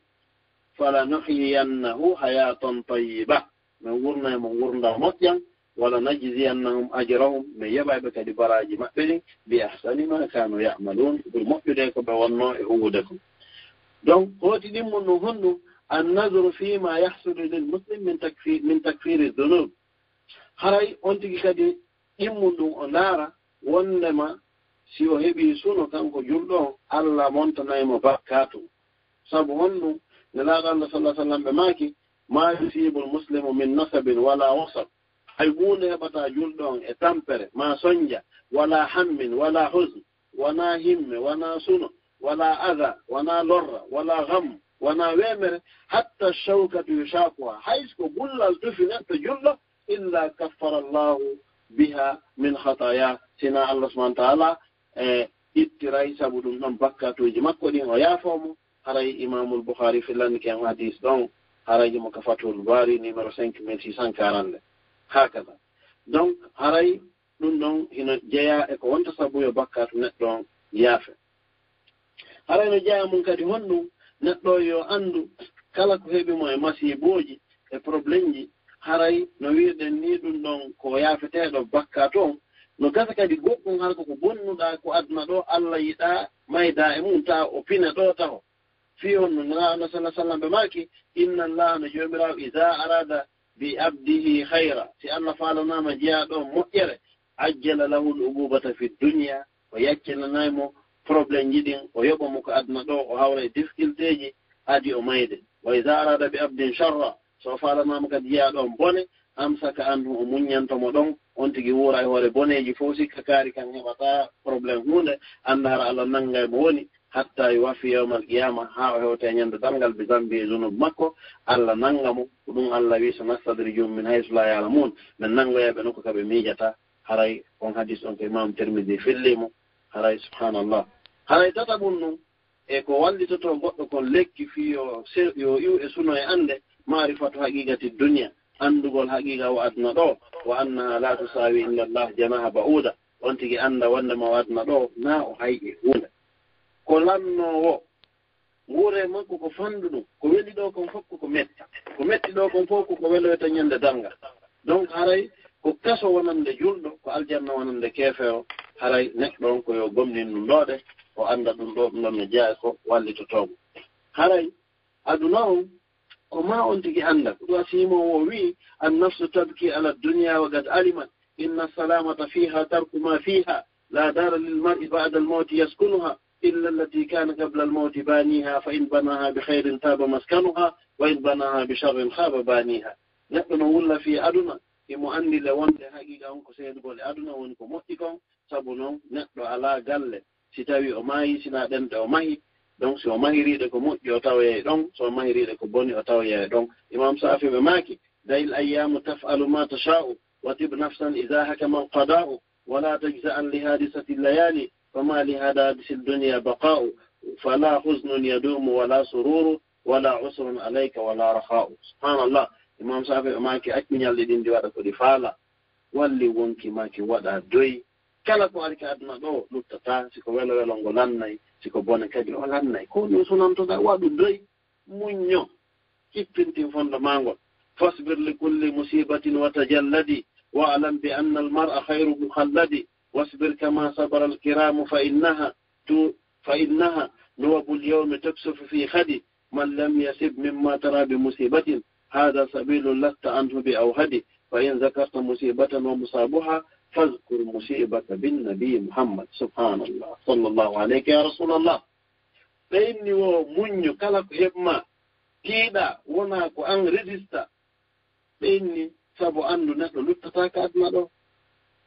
"falanuhyiyannahu hayatan tayyiba," min wurnay mo ngurndan moƴƴan, "wala najziyannahum ajrahum," min yoɓay ɓe kadi baraaji maɓɓe ɗin, "bi ahsani ma kanu ya'malun," ko ɓuri moƴƴude ko ɓe wonno e huwude kon. Donc, hooti ɗimmun ɗum honɗum? Annadru fi ma yahsulu lil muslim min takfi-, min takfiri dhunub. Haray on tigi kadi ɗimmun ɗum o ndaara wondema si o heɓi suno kanko julɗo on, Allah montanay mo bakkaatu. Sabu honɗum? Nelaaɗo Allah sallallahu alaihi wasallam ɓe maaki, "Ma yusibul muslimu min nasabin wala wasab." Hay huunde heɓata julɗo on e tampere, ma sonja, wala hammin, wala huzn, wona himme, wona suno, wala adha, wona lorra, wala gham, wona wemere, hatta shawkatu yushakuha. Hay ko gullal tufi neɗɗo julɗo, illa kaffara Allahu biha min khataya, sina Allah subhanahu wa ta'ala, e, ittiray sabu ɗum ɗon bakkatuuji makko ɗin, o yaafoo mo. Haray Imaamul Bukhari fillani ken hadis ɗon, haray mo ka Fathul Bari numéro cinq mille six cent quarante. Hakada. Donc, haray ɗum ɗon hino jeyaa e ko wonta sabu yo bakkatu neɗɗo on yaafe. Haray no jeyaa mum kadi honɗum? Neɗɗo yo anndu kala ko heɓi mo e masiibooji e problème ji, haray no wi'irɗen ni ɗum ɗon ko yaafeteeɗo bakkatu on. No gasa kadi goɗɗum hara ko ko bonnuɗaa ko aduna ɗo, Allah yiɗaa maydaa e mum, taa o pina ɗo taho. Fii honno? Nelaaɗo sallallahu alaihi wasallam ɓe maaki, "Inna Allaha," no Joomiraawo, "iza arada bi abdihi khayra," si Allah faalanaama jiyaaɗo on moƴƴere, "ajjala lahu al-uqubata fi dunya," o yaccinanay mo problème ji ɗin, o yoɓa mo ko aduna ɗo, o hawra e difficulté ji, adi o mayde. "Wa iza arada bi abdin sharra," so o faalanaama kadi jiyaaɗo on bone, "amsaka anhu," o muññanto mo ɗon, on tigi wuura e hoore boneeji fof, sikka kaari kan heɓata problème huunde, annda hara Allah nanngay mo woni, hatta yuwaffi yawmal qiyama, haa o hewta e ñande darngal, bi zambi, e zunub makko, Allah nannga mo. Ko ɗum Allah wi, "Sanastadrijuhum min haysu la ya'lamun," min nanngoya ɓe nokku ka ɓe miijata. Haray on hadis on ko Imam Tirmidhi filli mo. Haray subhanallah. Haray tataɓun ɗum e ko wallitoto goɗɗo kon lekki fii yo se-, yo iw e suno e annde, ma'rifatu haqiqati dunya, anndugol haqiqa o aduna ɗo, "wa annaha la tusawi inda Allah janaha ba'uda," on tigi annda wonde ma o aduna ɗo, na o hay e huunde. Ko lannoowo, nguure makko ko fanɗuɗum, ko weli ɗo kon fof ko ko metti, ko metti ɗo kon fof ko ko weloyta ñande darngal. Donc haray ko kaso wonande julɗo, ko aljanna wonande keefeero, haray neɗɗo on ko yo gomɗin ɗum ɗo de, o annda ɗum ɗo, ɗum ɗon no jeyaa e ko wallitotoo mo. Haray aduna on, ko ma on tigi annda. Ko ɗum asimo o wi'i, "An-nafsu tabki ala dunya wa qad alimat, inna salamata fiha tarku ma fiha, la dara lil mar'i ba'da al-mawti yaskunuha, illa allati kana qabla al-mawti baniha, fa in banaha bi khairin taba maskanuha, wa in banaha bi sharrin khaba baniha." Neɗɗo no wulla fii aduna, himo anndi le wonde haqiqa on ko seedugol e aduna woni ko moƴƴi kon, sabu non neɗɗo alaa galle. Si tawi o maayi, sina ɗen ɗe o mahi, donc si o mahiriiɗe ko moƴƴi, o tawoyay ɗon, so o mahiriiɗe ko boni, o tawoyay ɗon. Imam Saafi ɓe maaki, "Da'il ayyamu taf'alu ma tasha'u, wa tib nafsan idha hakama al-qada'u, wa la tajza'an li hadisati al-layali, fa ma li hadisi ad-dunya baqa'u, fa la huznun yadumu wa la sururu, ولا عسر عليك ولا رخاء. Subhanallah. Imam Shafi'i maaki, accu ñalɗi ɗin ɗi waɗa ko ɗi faala. Walli wonki maaki waɗa doy. Kala ko ari ka aduna ɗo luttata, si ko welo welo ngo lannay, si ko bone kadi o lannay. Ko ɗum sunantoɗa, waɗu doy, muñño, kippintin fondo maa ngol. فاصبر لكل مصيبة وتجلد، واعلم بأن المرء خير مخلد، واصبر كما صبر الكرام فإنها تو-، فإنها نوب اليوم تكسف في خد، من لم يصب مما ترى بمصيبة، هذا سبيل لست عنه بأوحد، فإن ذكرت مصيبة ومصابها، فاذكر مصيبة بالنبي محمد. سبحان الله، صلى الله عليك يا رسول الله. Ɓe inni wo muñño kala ko heɓ ma, tiiɗa, wona ko an résista. Ɓe inni, sabu anndu neɗɗo luttata ka aduna ɗo.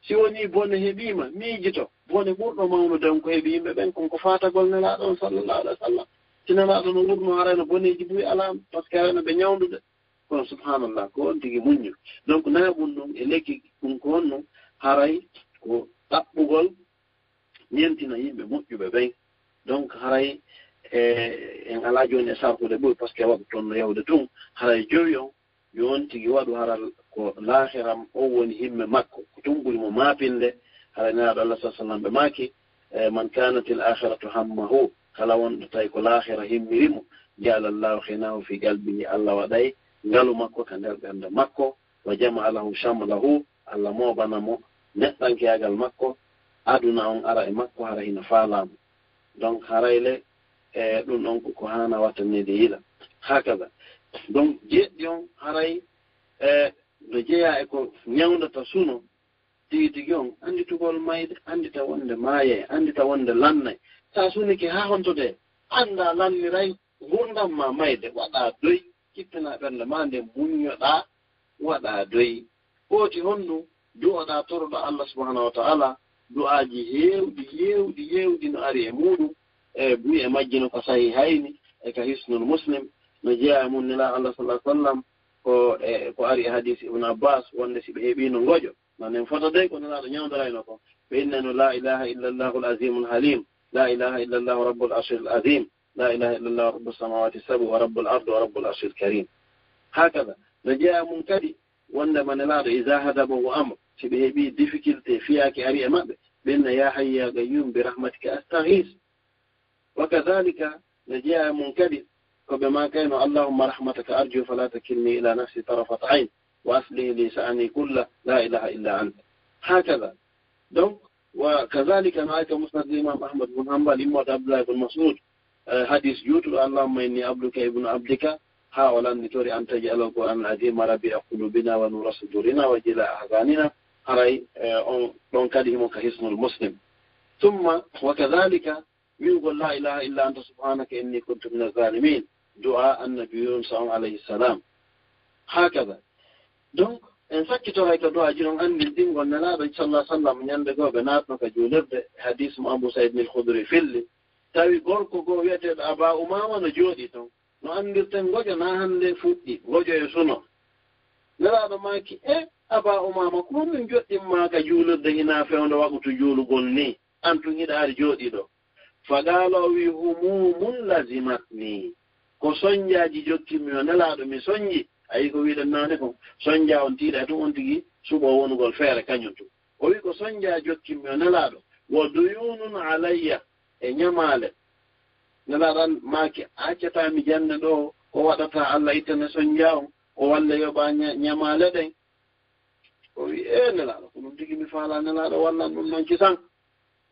Si woni bone heɓiima, miijito, bone ɓurɗo mawnude on ko heɓi yimɓe ɓen, kon ko faatagol Nelaaɗo on, sallallahu alaihi wa sallam. Si Nelaaɗo no wurno, haray no boneeji buy alaama, parce que haray no ɓe ñawndude. Kono subhanallah, ko on tigi muñño. Donc, nayaɓun ɗum e lekki ɗum ko honno, haray ko ɗaɓɓugol ñentina yimɓe moƴƴuɓe ɓen. Donc, haray, e, en alaa jooni e sarfude ɓuri, parce que waɗu toon no yahude tun. Haray jowi on, yo on tigi waɗu hara ko laahiram, o woni himme makko, ko tun ɓuri mo maapinde. Haray Nelaaɗo Allah, sallallahu alaihi wa sallam, ɓe maaki, e, "Man kanat al akhiratu hammahu", kala wonɗo tawi ko laakhira himmiri mo, "ja'ala Allahu khinahu fi qalbihi", Allah waɗay ngalu makko ka nder ɓernde makko, "wa jama'a lahu shamlahu", Allah moobana mo neɗɗankeyaagal makko, aduna on ara e makko hara hino faalaa mo. Donc, haray le, e, ɗum ɗon ko, ko haana wattaneede yila. Hakada. Donc, jeeɗiɗi on haray, e, no jeyaa e ko ñawndata suno, tigi tigi on, annditugol mayde, anndita wonde maayay, anndita wonde lannay. Sa sunike haa honto de, annda lanniray ngurndan ma mayde, waɗa doy, kippina ɓernde ma nde, muññoɗa, waɗa doy. Ɓooti honɗum? Du'oɗa, toroɗa Allah subhanahu wa ta'ala, du'aaji heewɗi, heewɗi, heewɗi no ari e muɗum, e buy e majji no ka Sahihayni, e ka Hisnul Muslim, no jeyaa e mum Nelaaɗo Allah sallallahu alaihi wa sallam, ko, e, ko ari e hadis Ibn Abbas, wonde si ɓe heɓino ngoƴo, non en fota dey ko Nelaaɗo ñawndirayno kon. Ɓe innayno, "La ilaha illa Allahul azimul halim, la ilaha illa Allahu rabbul arshil azim, la ilaha illa Allahu rabbus samawati sab'i wa rabbul ardi wa rabbul arshil karim." Hakada. No jeyaa e mum kadi, wondema Nelaaɗo, "Iza hadabahu amr", si ɓe heɓi difficulté, fiyaake ari e maɓɓe, ɓe inna, "Ya hayyu ya qayyum bi rahmatika astaghis." Wa kadhalika, no jeyaa e mum kadi, ko ɓe maakayno, "Allahumma rahmataka arju fala takilni ila nafsi tarafat ayn, wa aslih li sha'ni kullah, la ilaha illa anta." Hakada. Donc, wa kadhalika no ari ka Musnad Imam Ahmad bin Hanbal, immorde Abdullah ibn Mas'ud, eh, hadis juutuɗo, "Allahumma inni abduka ibnu abdika," haa o lannitori, "an taj'ala al-Qur'an al-azima rabi'a qulubina wa nura sudurina wa jila ahzanina." Haray, eh, on ɗon kadi himo ka Hisnul Muslim. Thumma, wa kadhalika, wi'ugol, "La ilaha illa anta subhanaka inni kuntu min az-zalimin." Du'a Annabi Yunus on alayhi salam. Hakada. Donc, en sakkitoray ka du'aaji ɗon anndinɗingol Nelaaɗo sallallahu alaihi wa sallam, ñande goo ɓe naatno ka juulirde, hadis mo Abu Sa'id al-Khudri filli, tawi gorko goo wi'eteeɗo Aba Umama no jooɗii ton. No anndirten ngoƴo na hannde fuɗɗi, ngoƴo e suno. Nelaaɗo maaki, "E Aba Umama, ko honɗum joɗɗin ma ka juulirde hinaa fewndo waqutu juulugol ni? An tun hiɗa ari jooɗii ɗo." Faqala, o wi, "Humumun lazimatni." Ko sonjaaji jokki mi, o Nelaaɗo, mi sonji. Ayi ko wiɗen naane kon, sonja on tiiɗa e tun, on tigi suɓo wonugol feere kañum tun. O wi, "Ko sonja jokki mi, o Nelaaɗo, wa duyunun alayya, e ñamaale." Nelaaɗo an maaki, "A accataa mi jannde ɗo, ko waɗata Allah ittane sonja on, o walle yoɓa ña-, ñamaale ɗen?" O wi, "E Nelaaɗo, ko ɗum tigi mi faalaa, Nelaaɗo wallan ɗum non kisan."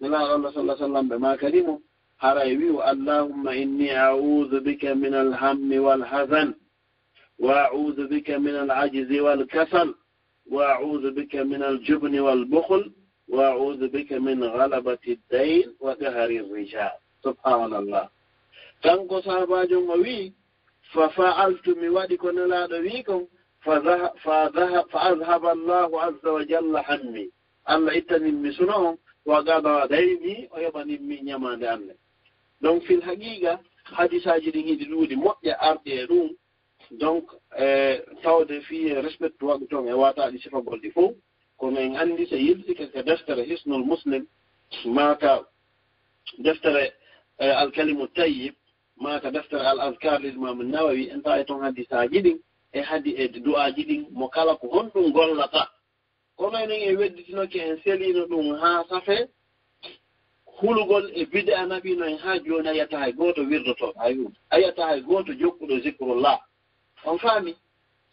Nelaaɗo Allah sallallahu alaihi wa sallam ɓe maakani mo, haray wi'u, "Allahumma inni a'udhu bika min al-hammi wal hazan, wa a'udhu bika min al-ajzi wal kasal, wa a'udhu bika min al-jubni wal bukhl, wa a'udhu bika min ghalabati ad-dayn wa qahri ar-rijal." Subhanallah. Kanko sahabaajo on o wi'i, "Fa fa'altu", mi waɗi ko Nelaaɗo wi'i kon, "fa dhaha-, fa dhaha-, fa adhhaba Allahu azza wa jalla hammi." Allah ittanin mi suno on, "wa qada dayni", o yoɓanin mi ñamaande an nden. Donc, fil haqiqa, hadisaaji ɗin hiɗi ɗuuɗi moƴƴa arɗi e ɗum. Donc, e tawde fii e respect waɗu toon e waataaɗi sifagol ɗi fof, kono en anndi so yiltike ka deftere Hisnul Muslim, maa ka deftere, e, Al Kalimu Tayyib, maa ka deftere Al Azkar lil Imam Nawawi, en tawi toon hadisaaji ɗin e hadi e du'aaji ɗin, mo kala ko honɗum gollata. Kono enen en wedditinoke, en seliino ɗum haa safee, hulugol e bid'a naɓiino en haa jooni, a yi'ataa hay gooto wirdotooɗo, hay huunde. A yi'ataa hay gooto jokkuɗo zikrullah. On faami?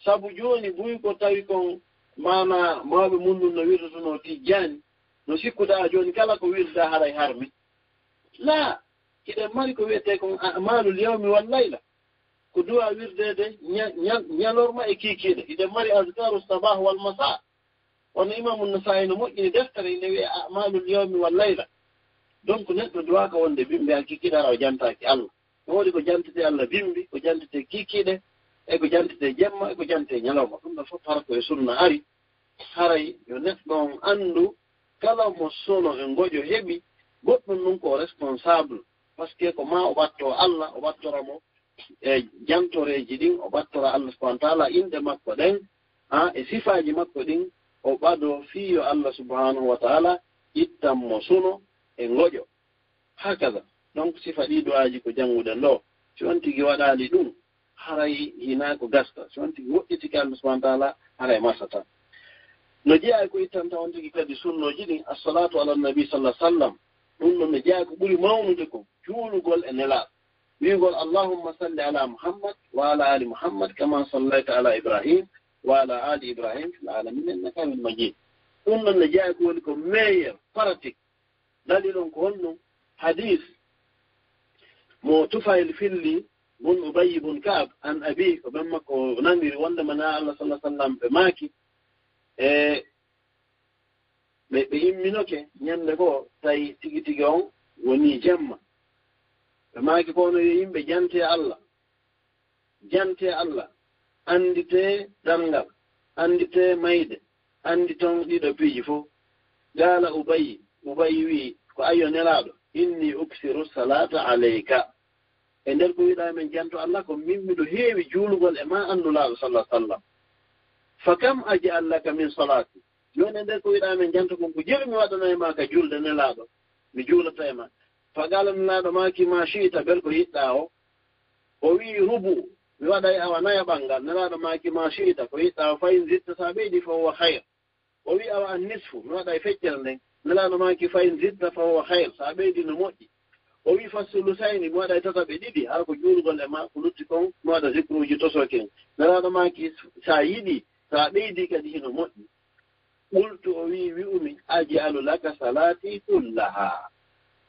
Sabu jooni buy ko tawi kon maana mawɓe mun ɗum no wirdotonoo Tijjaani, no sikkude a jooni kala ko wirda haray harmi. Laa, hiɗen mari ko wi'etee kon a'malul yawmi wal layla. Ko du'a wirdeede ña-, ña-, ñalorma e kiikiiɗe. Hiɗen mari azkaru sabah wal masa. Wano Imaamu Nasaa'i no moƴƴini deftere, ine wi'e a'malul yawmi wal layla. Donc, neɗɗo du'a ko wonde bimbi haa kiikiiɗe hara o jantaaki Allah. No woodi ko jantete Allah bimbi, ko jantete kiikiiɗe, e ko jantete jemma, e ko jantete ñalawma. Ɗum ɗo fof hara ko e sunna ari. Haray yo neɗɗo on anndu, kala mo sono e ngoƴo heɓi, goɗɗum ɗum ko responsable. Parce que ko ma o ɓatto Allah, o ɓattora mo e jantoreeji ɗin, o ɓattora Allah subhanahu wa ta'ala inɗe makko ɗen, ha, e sifaaji makko ɗin, o ɓado fii yo Allah subhanahu wa ta'ala ittan mo suno e ngoƴo. Hakaza. Donc, sifa ɗi du'aaji ko jannguɗen ɗo. Si on tigi waɗaali ɗum, haray hinaa ko gasta. Si on tigi woɗɗitike Allah subhanahu wa ta'ala, haray marsata. No jeyaa ko ittanta on tigi kadi sunnooji ɗin, as-salatu ala nabi sallallahu alaihi wasallam. Ɗum ɗon no jeyaa ko ɓuri mawnude ko juulugol e Nelaaɗo. Wi'ugol, "Allahumma salli ala Muhammad wa ala ali Muhammad kama sallayta ala Ibrahim wa ala ali Ibrahim fil alamin innaka hamidun majid." Ɗum ɗon no jeyaa ko woni ko meilleur pratique. Dalil on ko honɗum? Hadis mo Tufayl filli bun Ubayy bun Ka'ab an abi, ko ɓen makko o naniri wonde mana Allah sallallahu alaihi wasallam ɓe maaki, e ɓe, ɓe imminoke ñande goo, tawi tigi tigi on woni jemma. Ɓe maaki ko ono yo yimɓe jante Allah. Jante Allah, anndite darngal, anndite mayde, annditon ɗiɗo piiji fof. Qaala Ubayy, Ubayy wi'i, ko ayyo Nelaaɗo, inni uksiru salata alayka. E nder ko wiɗaa men janto Allah, ko min miɗo heewi juulugol e ma an Nulaaɗo sallallahu alaihi wasallam. Fa kam aj'al laka min salati. Jooni e nder ko wiɗaa men janto kon, ko jelu mi waɗana e ma ka julde Nelaaɗo, mi juulata e ma. Fa qaala Nelaaɗo maaki ma shi'ta, bel ko yiɗɗaa o. O wi'i rubu, mi waɗay awa nayaɓal ngal. Nelaaɗo maaki ma shi'ta, ko yiɗɗaa o, fa in zidta, sa ɓeydi fa huwa khayr. O wi'i awa an nisfu, mi waɗay feccere nden. Nelaaɗo maaki fa in zidta fa huwa khayr, sa ɓeydi no moƴƴi. O wi'i fa sulusayni, mi waɗay tataɓe ɗiɗi, hara ko juulugol e ma, ko lutti kon, mi waɗa zikruuji tosoke en. Nelaaɗo maaki sa yiɗi, sa ɓeydi kadi hino moƴƴi. Qultu, o wi'i, wi'umi, aj'alu laka salati kullaha.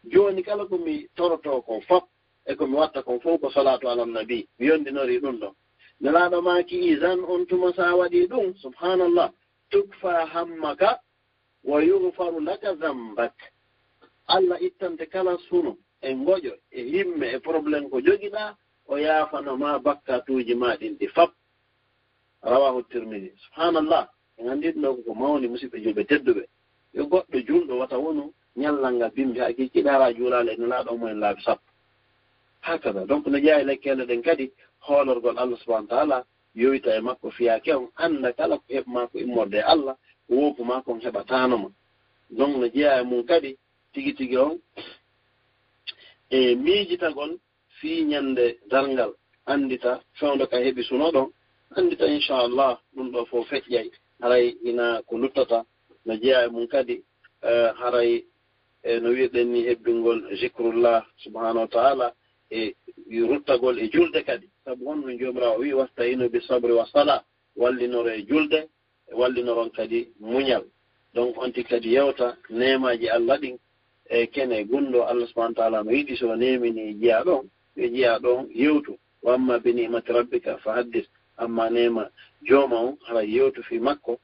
Jooni kala ko mi toroto kon fop, e ko mi watta kon fof ko salatu ala nabi. Mi yondinori ɗum ɗon. Nelaaɗo maaki, izan on tuma sa waɗi ɗum, subhanallah, tukfa hammaka wa yughfaru laka zambak. Allah ittante kala suno, e ngoƴo, e himme, e problème ko jogiɗaa, o yaafano ma bakkatuuji ma ɗin ɗi fop. Rawahu Tirmidhi. Subhanallah. En anndi ɗum ɗo ko mawni, musidɓe julɓe tedduɓe. Yo goɗɗo julɗo wata wonu ñallal ngal bimbi haa kiikiiɗe hara juulaali e Nelaaɗo mo en laabi sappo. Hakada. Donc, no jeyaa e lekkeele ɗen kadi, hoolorgol Allah subhanahu wa ta'ala, yowita e makko fiyaake on, annda kala ko heɓ maa ko immorde e Allah, ko woopu maa kon heɓataano ma. Donc, no jeyaa e mum kadi, tigi tigi on, e miijitagol fii ñande darngal, anndita fewndo ka heɓi suno ɗon, anndita inchallah ɗum ɗo fof feƴƴay, haray ina ko luttata, no jeyaa e mum kadi, eh, haray, eh, no wi'irɗen ni hebbingol zikrullah subhanahu wa ta'ala, e ruttagol e julde kadi, sabu honɗum Joomiraaɗo wi'i, "Wasta'inu bis sabri was sala", wallinore e julde, wallinoron kadi muñal. Donc, on tigi kadi yewta neemaaji Allah ɗin e kene gunndo Allah subhanahu wa ta'ala no yiɗi so neemini jiyaa ɗon, yo jiyaa ɗon yewtu. "Wa amma bi ni'mati rabbika fa haddis", amma neema jooma on, hara yewtu fii makko.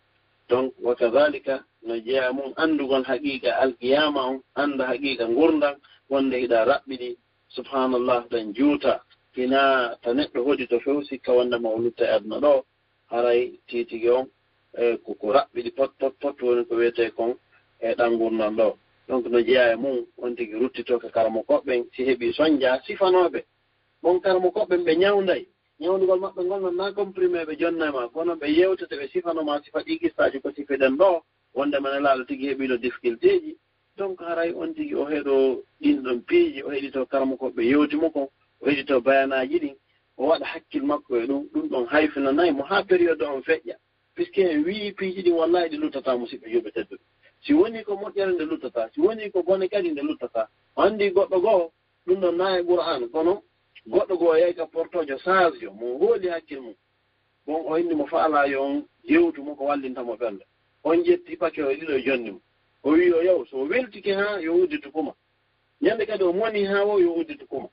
Donc, wa kadhalika, no jeyaa mum anndugol haqiiqa alqiyaama on, annda haqiiqa ngurndan, wonde hiɗa raɓɓiɗi, subhanallah, ɗan juuta, hinaa ta neɗɗo hoɗi to few sikka wonde ma o lutta e aduna ɗo, haray titigi on, e, ko, ko raɓɓiɗi pot, pot, pot woni ko wiyetee kon e ɗan ngurndan ɗo. Donc, no jeyaa e mum, on tigi ruttitoo ka karamokooɓe ɓen, si heɓi sonja, sifanooɓe. Bon, karamokooɓe ɓen ɓe ñawnday. Ñawndugol maɓɓe ngol non na comprimé ɓe jonna e ma, kono ɓe yewtete, ɓe sifano ma sifa ɗi kissaaji ko sifiɗen ɗo, wonde ma Nelaaɗo tigi heɓiino difficultéji. Donc, haray on tigi o heɗo ɗin ɗon piiji, o heɗito karamokooɓe yewti mo kon, O heɗito bayanaaji ɗin, o waɗa hakkil makko e ɗum, ɗum ɗon hayfinanay mo haa période on feƴƴa. Puisque en wii piiji ɗin wallahi ɗi luttataa, musidɓe juulɓe tedduɓe. Si wonii ko moƴƴere nde luttataa, si wonii ko bone kadi nde luttataa. O anndi goɗɗo goo, ɗum ɗon naa e Qur'an, kono goɗɗo goo yahi ka portoojo saajo, mo hooli hakkil mum. Bon, o inni mo faalaa yo on yewtu mo ko wallinta mo ɓernde. On ƴetti pake o e ɗiɗo e jonni mo. O wii yo yaw, so o weltike haa yo udditu kuma. Ñande kadi o moni haa wo yo udditu kuma.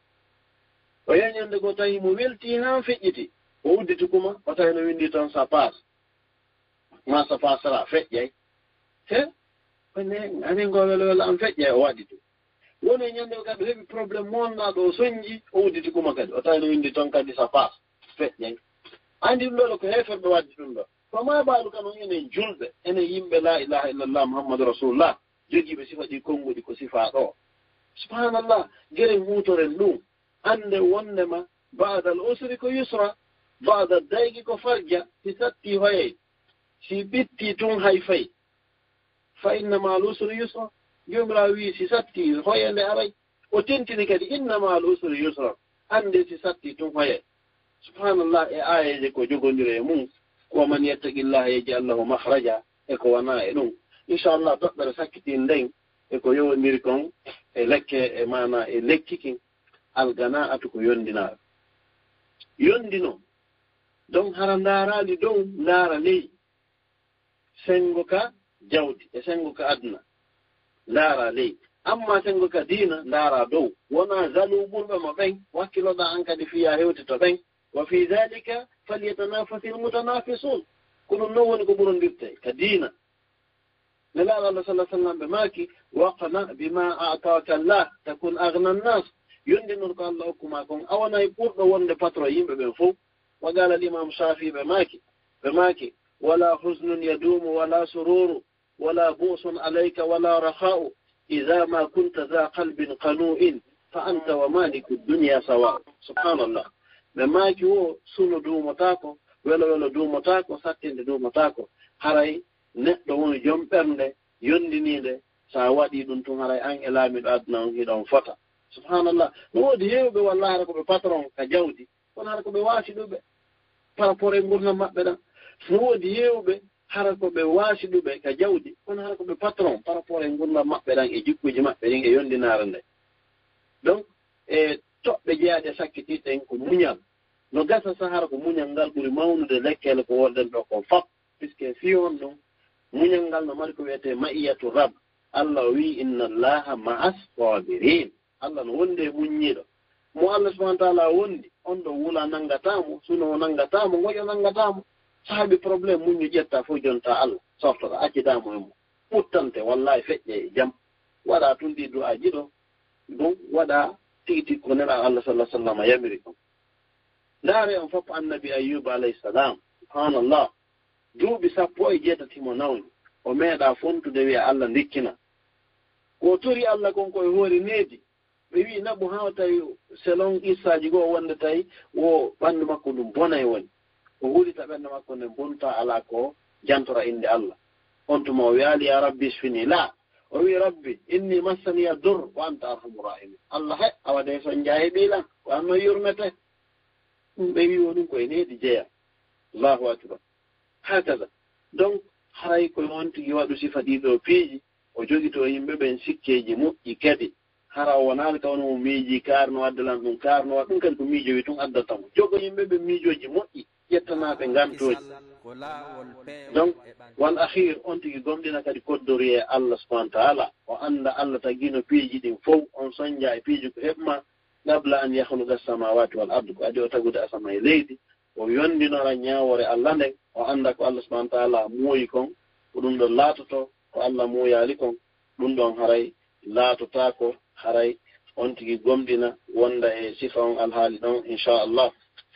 O yahi ñande goo tawi mo welti haa feƴƴiti. O udditu kuma, o tawi no winndi toon ça passe. Ma ça passera, feƴƴay. He? Ko ne, ane ngo welo welo am feƴƴay, o waɗi ɗum. Woni e ñande o kadi o heɓi problème mo wonnaa ɗo, o soñji, o udditi kuma kadi. O tawi no winndi toon kadi ça passe, feƴƴay. Anndi ɗum ɗo ko heeferɓe waɗde ɗum ɗo. Ko ma baalu kan on enen julɓe, enen yimɓe la ilaha illallah Muhammadu Rasulullah, jogiiɓe sifa ɗi konnguɗi ko sifaa ɗo. Subhanallah, geren huutoren ɗum. Annde wonndema ba'dal usri ko yusra, ba'da daygi ko farja, si satti hoyay, si ɓitti tun hay fay. Fa inna ma'al usri yusra. Joomiraaɗo wi'i, si satti, hoyande aray. O tentini kadi, inna ma'al usri yusra. Annde si satti tun hoyay. Subhanallah, e aayeeje ko jogondiri e mum, ko man yattaqillaha yaj'al lahu makhraja, e ko wona e ɗum. Inchallah, toɓɓere sakkitin nden, e ko yowondiri kon, e lekke, e maana, e lekki kin, algana'atu ko yondinaare. Yondino, donc hara ndaaraali dow, ndaara ley. Senngo ka jawdi e senngo ka aduna, ndaara ley. Amma senngo ka diina, ndaara dow. Wona jaloux ɓurɓe ma ɓen, wakkiloɗaa an kadi fiya hewtito ɓen. Wa fi dhalika falyatanafasil mutanafisun. Ko ɗum non woni ko ɓurondirte ka diina. Nelaaɗo Allah sallallahu alaihi wasallam ɓe maaki, waqna bima a'taka Allah takun aghna an-nas. Yondinon ko Allah hokku ma kon, a wonay ɓurɗo wonde patron yimɓe ɓen fow. Wa qala al-imam Shafi'i ɓe maaki, ɓe maaki, wala huznun yadumu wala sururu wala bu'sun alayka wala rakha'u idha ma kunta dha qalbin qanu'in fa anta wa maliku dunya sawa. Subhanallah. Ɓe maaki wo suno duumotaako, welo welo duumotaako, sattinde duumotaako. Haray neɗɗo woni jom ɓernde yondiniinde, so a waɗii ɗum tun, haray an e laamiiɗo aduna on hiɗon fota. Subhanallah. No woodi heewɓe wallahi hara ko ɓe patron ka jawdi, kono hara ko ɓe waasiɗuɓe par rapport e ngurndan maɓɓe ɗan. No woodi heewɓe hara ko ɓe waasiɗuɓe ka jawdi, kono hara ko ɓe patron par rapport e ngurndan maɓɓe ɗan, e jikkuuji maɓɓe ɗin, e yondinaare nden. Donc, e toɓɓe jeyaaɗe e sakkitiiɗe ɗen ko muñal. No gasa sa hara ko muñal ngal ɓuri mawnude lekkele ko wonɗen ɗo kon fop, puisque fii honɗum? Muñal ngal no mari ko wiyetee ma'iyatu Rabb. Allah o wi'i, inna Allaha ma'as sabirin. Allah no wondi e muññiiɗo. Mo Allah subhanahu wa ta'ala wondi, on ɗo wula nanngataa mo, suno nanngataa mo, ngoƴo nanngataa mo. So heɓi problème, muñño ƴetta fof jonta Allah, sortoɗa, accidaa mo e mum. Ɓuttante, wallahi feƴƴe e jam. Waɗa tun ɗi du'aaji ɗo, ɗum waɗa tigi tigi ko Nelaaɗo Allah sallallahu alaihi wasallam yamiri kon. Ndaare on fop Annabi Ayyub alayhi salam, subhanallah, duuɓi sappo e jeetati mo nawni, o meeɗa fontude wi'a Allah ndikkina. Ko o tori Allah kon ko e hoore needi, ɓe wi'i naɓu haa o tawi selon qissaaji goo wonde tawi wo ɓanndu makko ndun bonay woni. O hulita ɓernde makko nden bonta alaa ko jantora innde Allah. On tuma o wi'aali, ya Rabbi isfini, laa. O wi'i, Rabbi, inni massaniya dur wa anta arhamu rahimin. Allah, he, awa de sonja heɓi lan, ko an non yurmete. Ɗum ɓe wi'i wonun ko e needi jeya. Allahu akbar. Hakaza. Donc, haray ko on tigi waɗu sifa ɗiɗo piiji, o jogito yimɓe ɓen sikkeeji moƴƴi kadi. Hara o wonaali ka woni mo miiji, kaari no wadde lan ɗum, kaari no waɗa ɗum, kadi ko miijowi tun addata mo. Jogo yimɓe ɓe miijooji moƴƴi, ƴettanaaɓe ngantooji. Donc, wal akhir, on tigi gomɗina kadi koddori e Allah subhanahu wa ta'ala, o annda Allah tagino piiji ɗin fow, on sonja e piiji ko heɓma, qabla an yakhluqa as-samawati wal ard, ko adi o tagude asama e leydi, o yondinora ñaawoore Allah nden, o annda ko Allah subhanahu wa ta'ala muuyi kon, ko ɗum ɗon laatoto, ko Allah muuyaali kon, ɗum ɗon haray laatotaako, haray on tigi gomɗina wonda e sifa on alhaali ɗon, inchallah.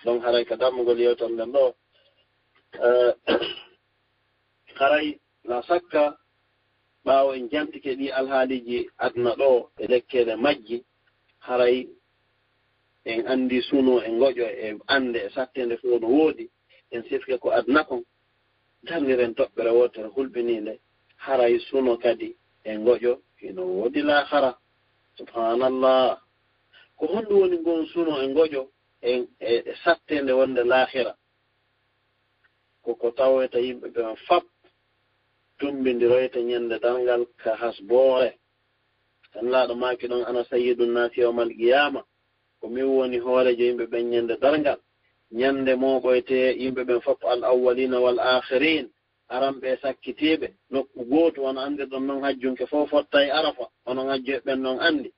Ɗon haray ka dammugol yewtere nden ɗo, eh, haray la sakka, ɓaawo en jantike ɗi alhaaliiji aduna ɗo e lekkeele majji, haray en anndi suno e ngoƴo e annde e sattende fof no woodi, en sifke ko aduna kon, darniren toɓɓere wootere hulɓiniinde, haray suno kadi e ngoƴo hino woodi laahara. Subhanallah. Ko honɗum woni ngon suno e ngoƴo e, e, e satteende wonde laahira? Ko ko taweta yimɓe ɓen fap tumbindiroyta ñande darngal ka hasboore. Tan laaɗo maaki ɗon, "Ana sayyidu nnaasi yawmal qiyaama." Ko min woni hooreejo yimɓe ɓen ñande darngal. Ñande mooɓoyte yimɓe ɓen fap, al awwaliina wal aakhiriin, aranɓe e sakkitiiɓe, nokku gootu, wano anndirɗon non hajjunke fof fotta e Arafa, onon hajjuɓe ɓen non anndi.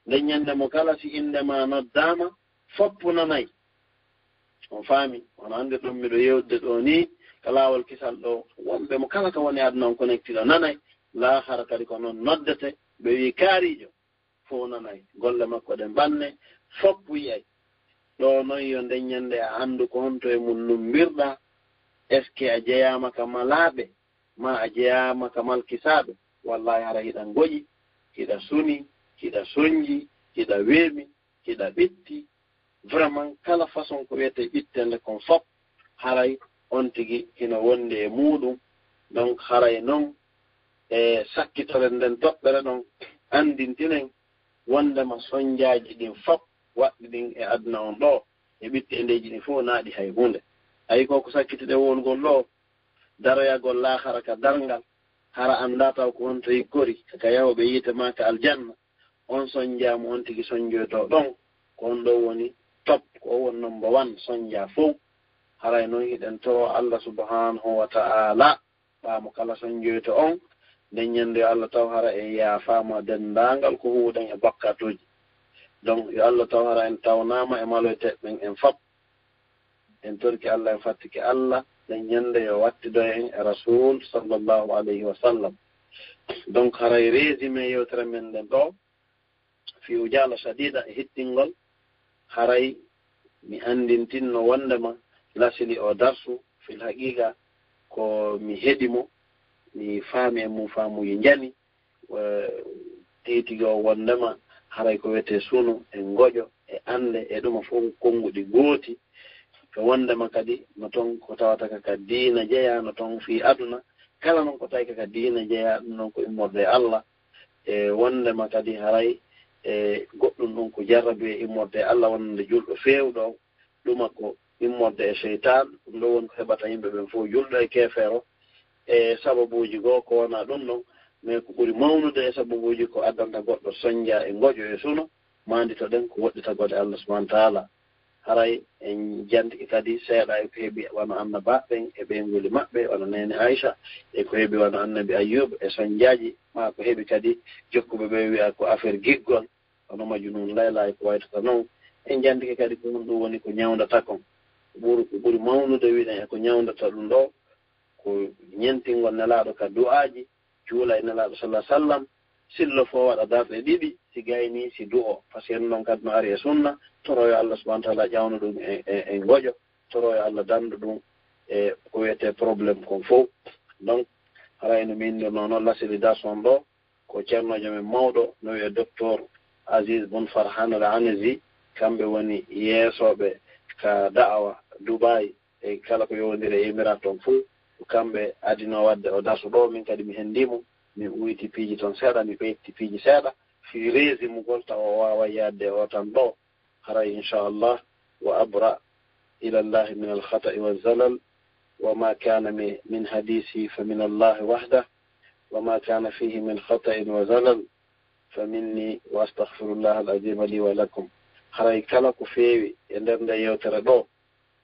Nden ñande mo kala si innde ma noddaama, foppu nanay. On faami? Wano anndirɗon miɗo yewtude ɗo ni, ka laawol kisal ɗo, wonɓe mo kala ka woni aduna on connecté ɗo nanay, laahara kadi ko non noddete, ɓe wi kaariijo, fof nanay. Golle makko ɗen ɓanne, foppu yi'ay. Ɗo non yo nden ñande a anndu ko honto e mun numbirɗa, est-ce que a jeyaama ka malaaɓe, ma a jeyaama ka malkisaaɓe? Wallahi hara hiɗa ngoƴi, hiɗa suni, hiɗa sonji, hiɗa weemi, hiɗa ɓitti. Vraiment, kala façon ko wiyetee ɓittende kon fop, haray on tigi hino wondi e muuɗum. Donc, haray non e sakkitoren nden toɓɓere ɗon, anndintinen wondema sonjaaji ɗin fop waɗɗi ɗin e aduna on ɗo, e ɓitteendeeji ɗin fof naaɗi hay huunde. Ayi ko ko sakkitide wowlugol ɗo, daroyagol laahara ka darngal, hara anndaa taw ko honto hikkori, ka yahooɓe yiite maa ka aljanna, on sonjaamu on tigi sonjoytoo ɗon, ko on ɗon woni top, ko on woni number one sonjaa fow. Haray non hiɗen toro Allah subhanahu wa ta'ala, ɓaamo kala sonjoyto on, nden ñande yo Allah taw hara en yaafaama denndaangal ko huuɗen e bakkatuuji. Donc, yo Allah taw hara en tawnaama e maloyteeɓe ɓen en fop. En torike Allah, en fattike Allah, nden ñande yo wattido en e Rasul sallallahu alayhi wa sallam. Donc, haray résumé yewtere men nden ɗo, fi ujaala shadida e hittingol, haray mi anndintinno wondema lasili o darsu, fil haqiqa, ko mi heɗi mo, mi faami e mum faamuji njani, eh, tigi tigi o wondema haray ko wiyetee suno e ngoƴo e annde e ɗuma fof konnguɗi gooti. E wondema kadi no ton ko tawata ka, ka diina jeyaa, no ton fii aduna. Kala non ko tawi ka, ka diina jeyaa, ɗum non ko immorde e Allah. E wondema kadi haray e goɗɗum ɗum ko jarrabi e immorde e Allah, wonande julɗo feewɗo, ɗuma ko immorde e seytaan, ɗum ɗo woni ko heɓata yimɓe ɓen fof, julɗo e keefeero, e sababuuji goo ko wona ɗum ɗon. Mais ko ɓuri mawnude e sababuuji ko addanta goɗɗo sonja e ngoƴo e suno, maanditoɗen ko woɗɗitagol e Allah subhanahu wa ta'ala. Haray en jantike kadi seeɗa e ko heɓi wano annabaaɓe ɓen e ɓeynguuli maɓɓe, wano neene Aisha, e ko heɓi wano annabi Ayyub e sonjaaji, maa ko heɓi kadi jokkuɓe ɓe wi'a ko affaire giggol, wano Majnun Layla e ko waytata non. En jantike kadi ko honɗum woni ko ñawndata kon. Ko ɓuri, ko ɓuri mawnude wiɗen e ko ñawndata ɗum ɗo, ko ñentingol Nelaaɗo ka du'aaji, juula e Nelaaɗo sallallahu alaihi wasallam, sillo fof waɗa darɗe ɗiɗi, si gayni, si du'o. Parce que ɗum ɗon kadi no ari e sunna, toro yo Allah subhanahu wa ta'ala ƴawnu ɗum e, e, e ngoƴo, toro yo Allah dandu ɗum e ko wiyetee problème kon fof. Donc, haray no mi inndirnoo noon, lasili darsu on ɗo, ko ceernoojo men mawɗo, no wiyee Docteur Aziz Bun Farhan Al Anazi, kamɓe woni yeesooɓe ka da'awa Dubai, e kala ko yowondiri e Emirat on fof, ko kamɓe adinoo waɗde o darsu ɗo, min kadi mi hendii mo, mi uyti piiji ton seeɗa, mi ɓeytti piiji seeɗa, fii résumugol tawa o waaway yaadde o tan ɗo, haray inchallah, وأبرأ إلى الله من الخطأ والزلل، وما كان من، من حديثي فمن الله وحده، وما كان فيه من خطأ وزلل فمني، وأستغفر الله العظيم لي ولكم. Haray kala ko feewi e nder nde yewtere ɗo,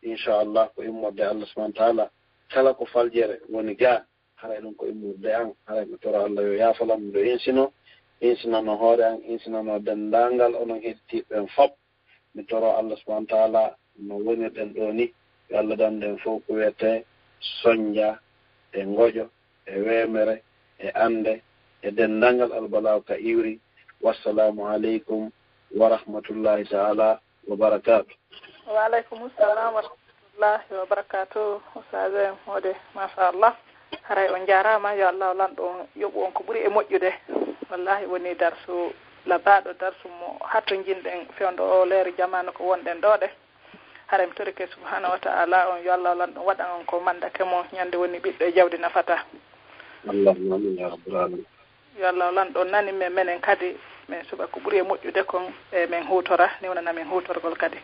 inchallah, ko immorde Allah subhanahu wa ta'ala. Kala ko faljere woni ga, haray ɗum ko immorde an. Haray mi toro Allah yo yaafolan, miɗo insino, insinano hoore an, insinano denndaangal onon heɗitiiɓe ɓen fop. Mi toro Allah subhanahu wa ta'ala no wonirɗen ɗo ni, yo Allah dandu en fof ko wiyetee sonja e ngoƴo e weemere e annde e denndaangal albalaaw ka iwri. Wassalamu aleykum wa rahmatullahi ta'ala wa barakatuh. Wa aleykum salam wa rahmatullahi wa barakatuh. Ustaz en wode, machallah. Haray on njaaraama, yo Allah lanɗo on yoɓu on ko ɓuri e moƴƴude. Wallahi woni darsu labaaɗo, darsu mo hattonjinɗen fewndo o leeru jamaanu ko wonɗen ɗo ɗe. Haray mi torike subhanahu wa ta'ala on, yo Allah lanɗo waɗan on ko mandake mo ñande woni ɓiɗɗo e jawdi nafata. Allahumma amin ya rabbal alamin. Yo Allah lanɗo nani men, menen kadi Mais suɓa ko ɓuri e moƴƴude kon, e men huutora, newnana men huutorgol kadi.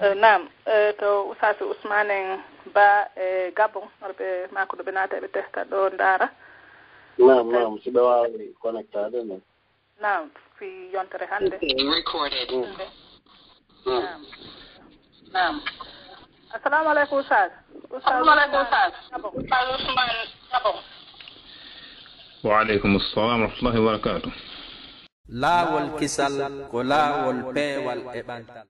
Eh, naam, eh, to Oustaz Ousmane en Ba e Gabon, wala ɓe maako ɗo ɓe naata ɓe testa ɗo ndaara. Naam, naam, si ɓe waawi connectade, naam. Naam, fi yontere hannde. Recorded. Mm. Naam. Naam. Assalamu alaikum, Oustaz. Oustaz Assalamu alaikum, Ousmane Oustaz. Gabon. Oustaz Ousmane Gabon. Wa alaikum assalam wa rahmatullahi wa barakatuh. Laawol kisal ko laawol peewal e ɓantal.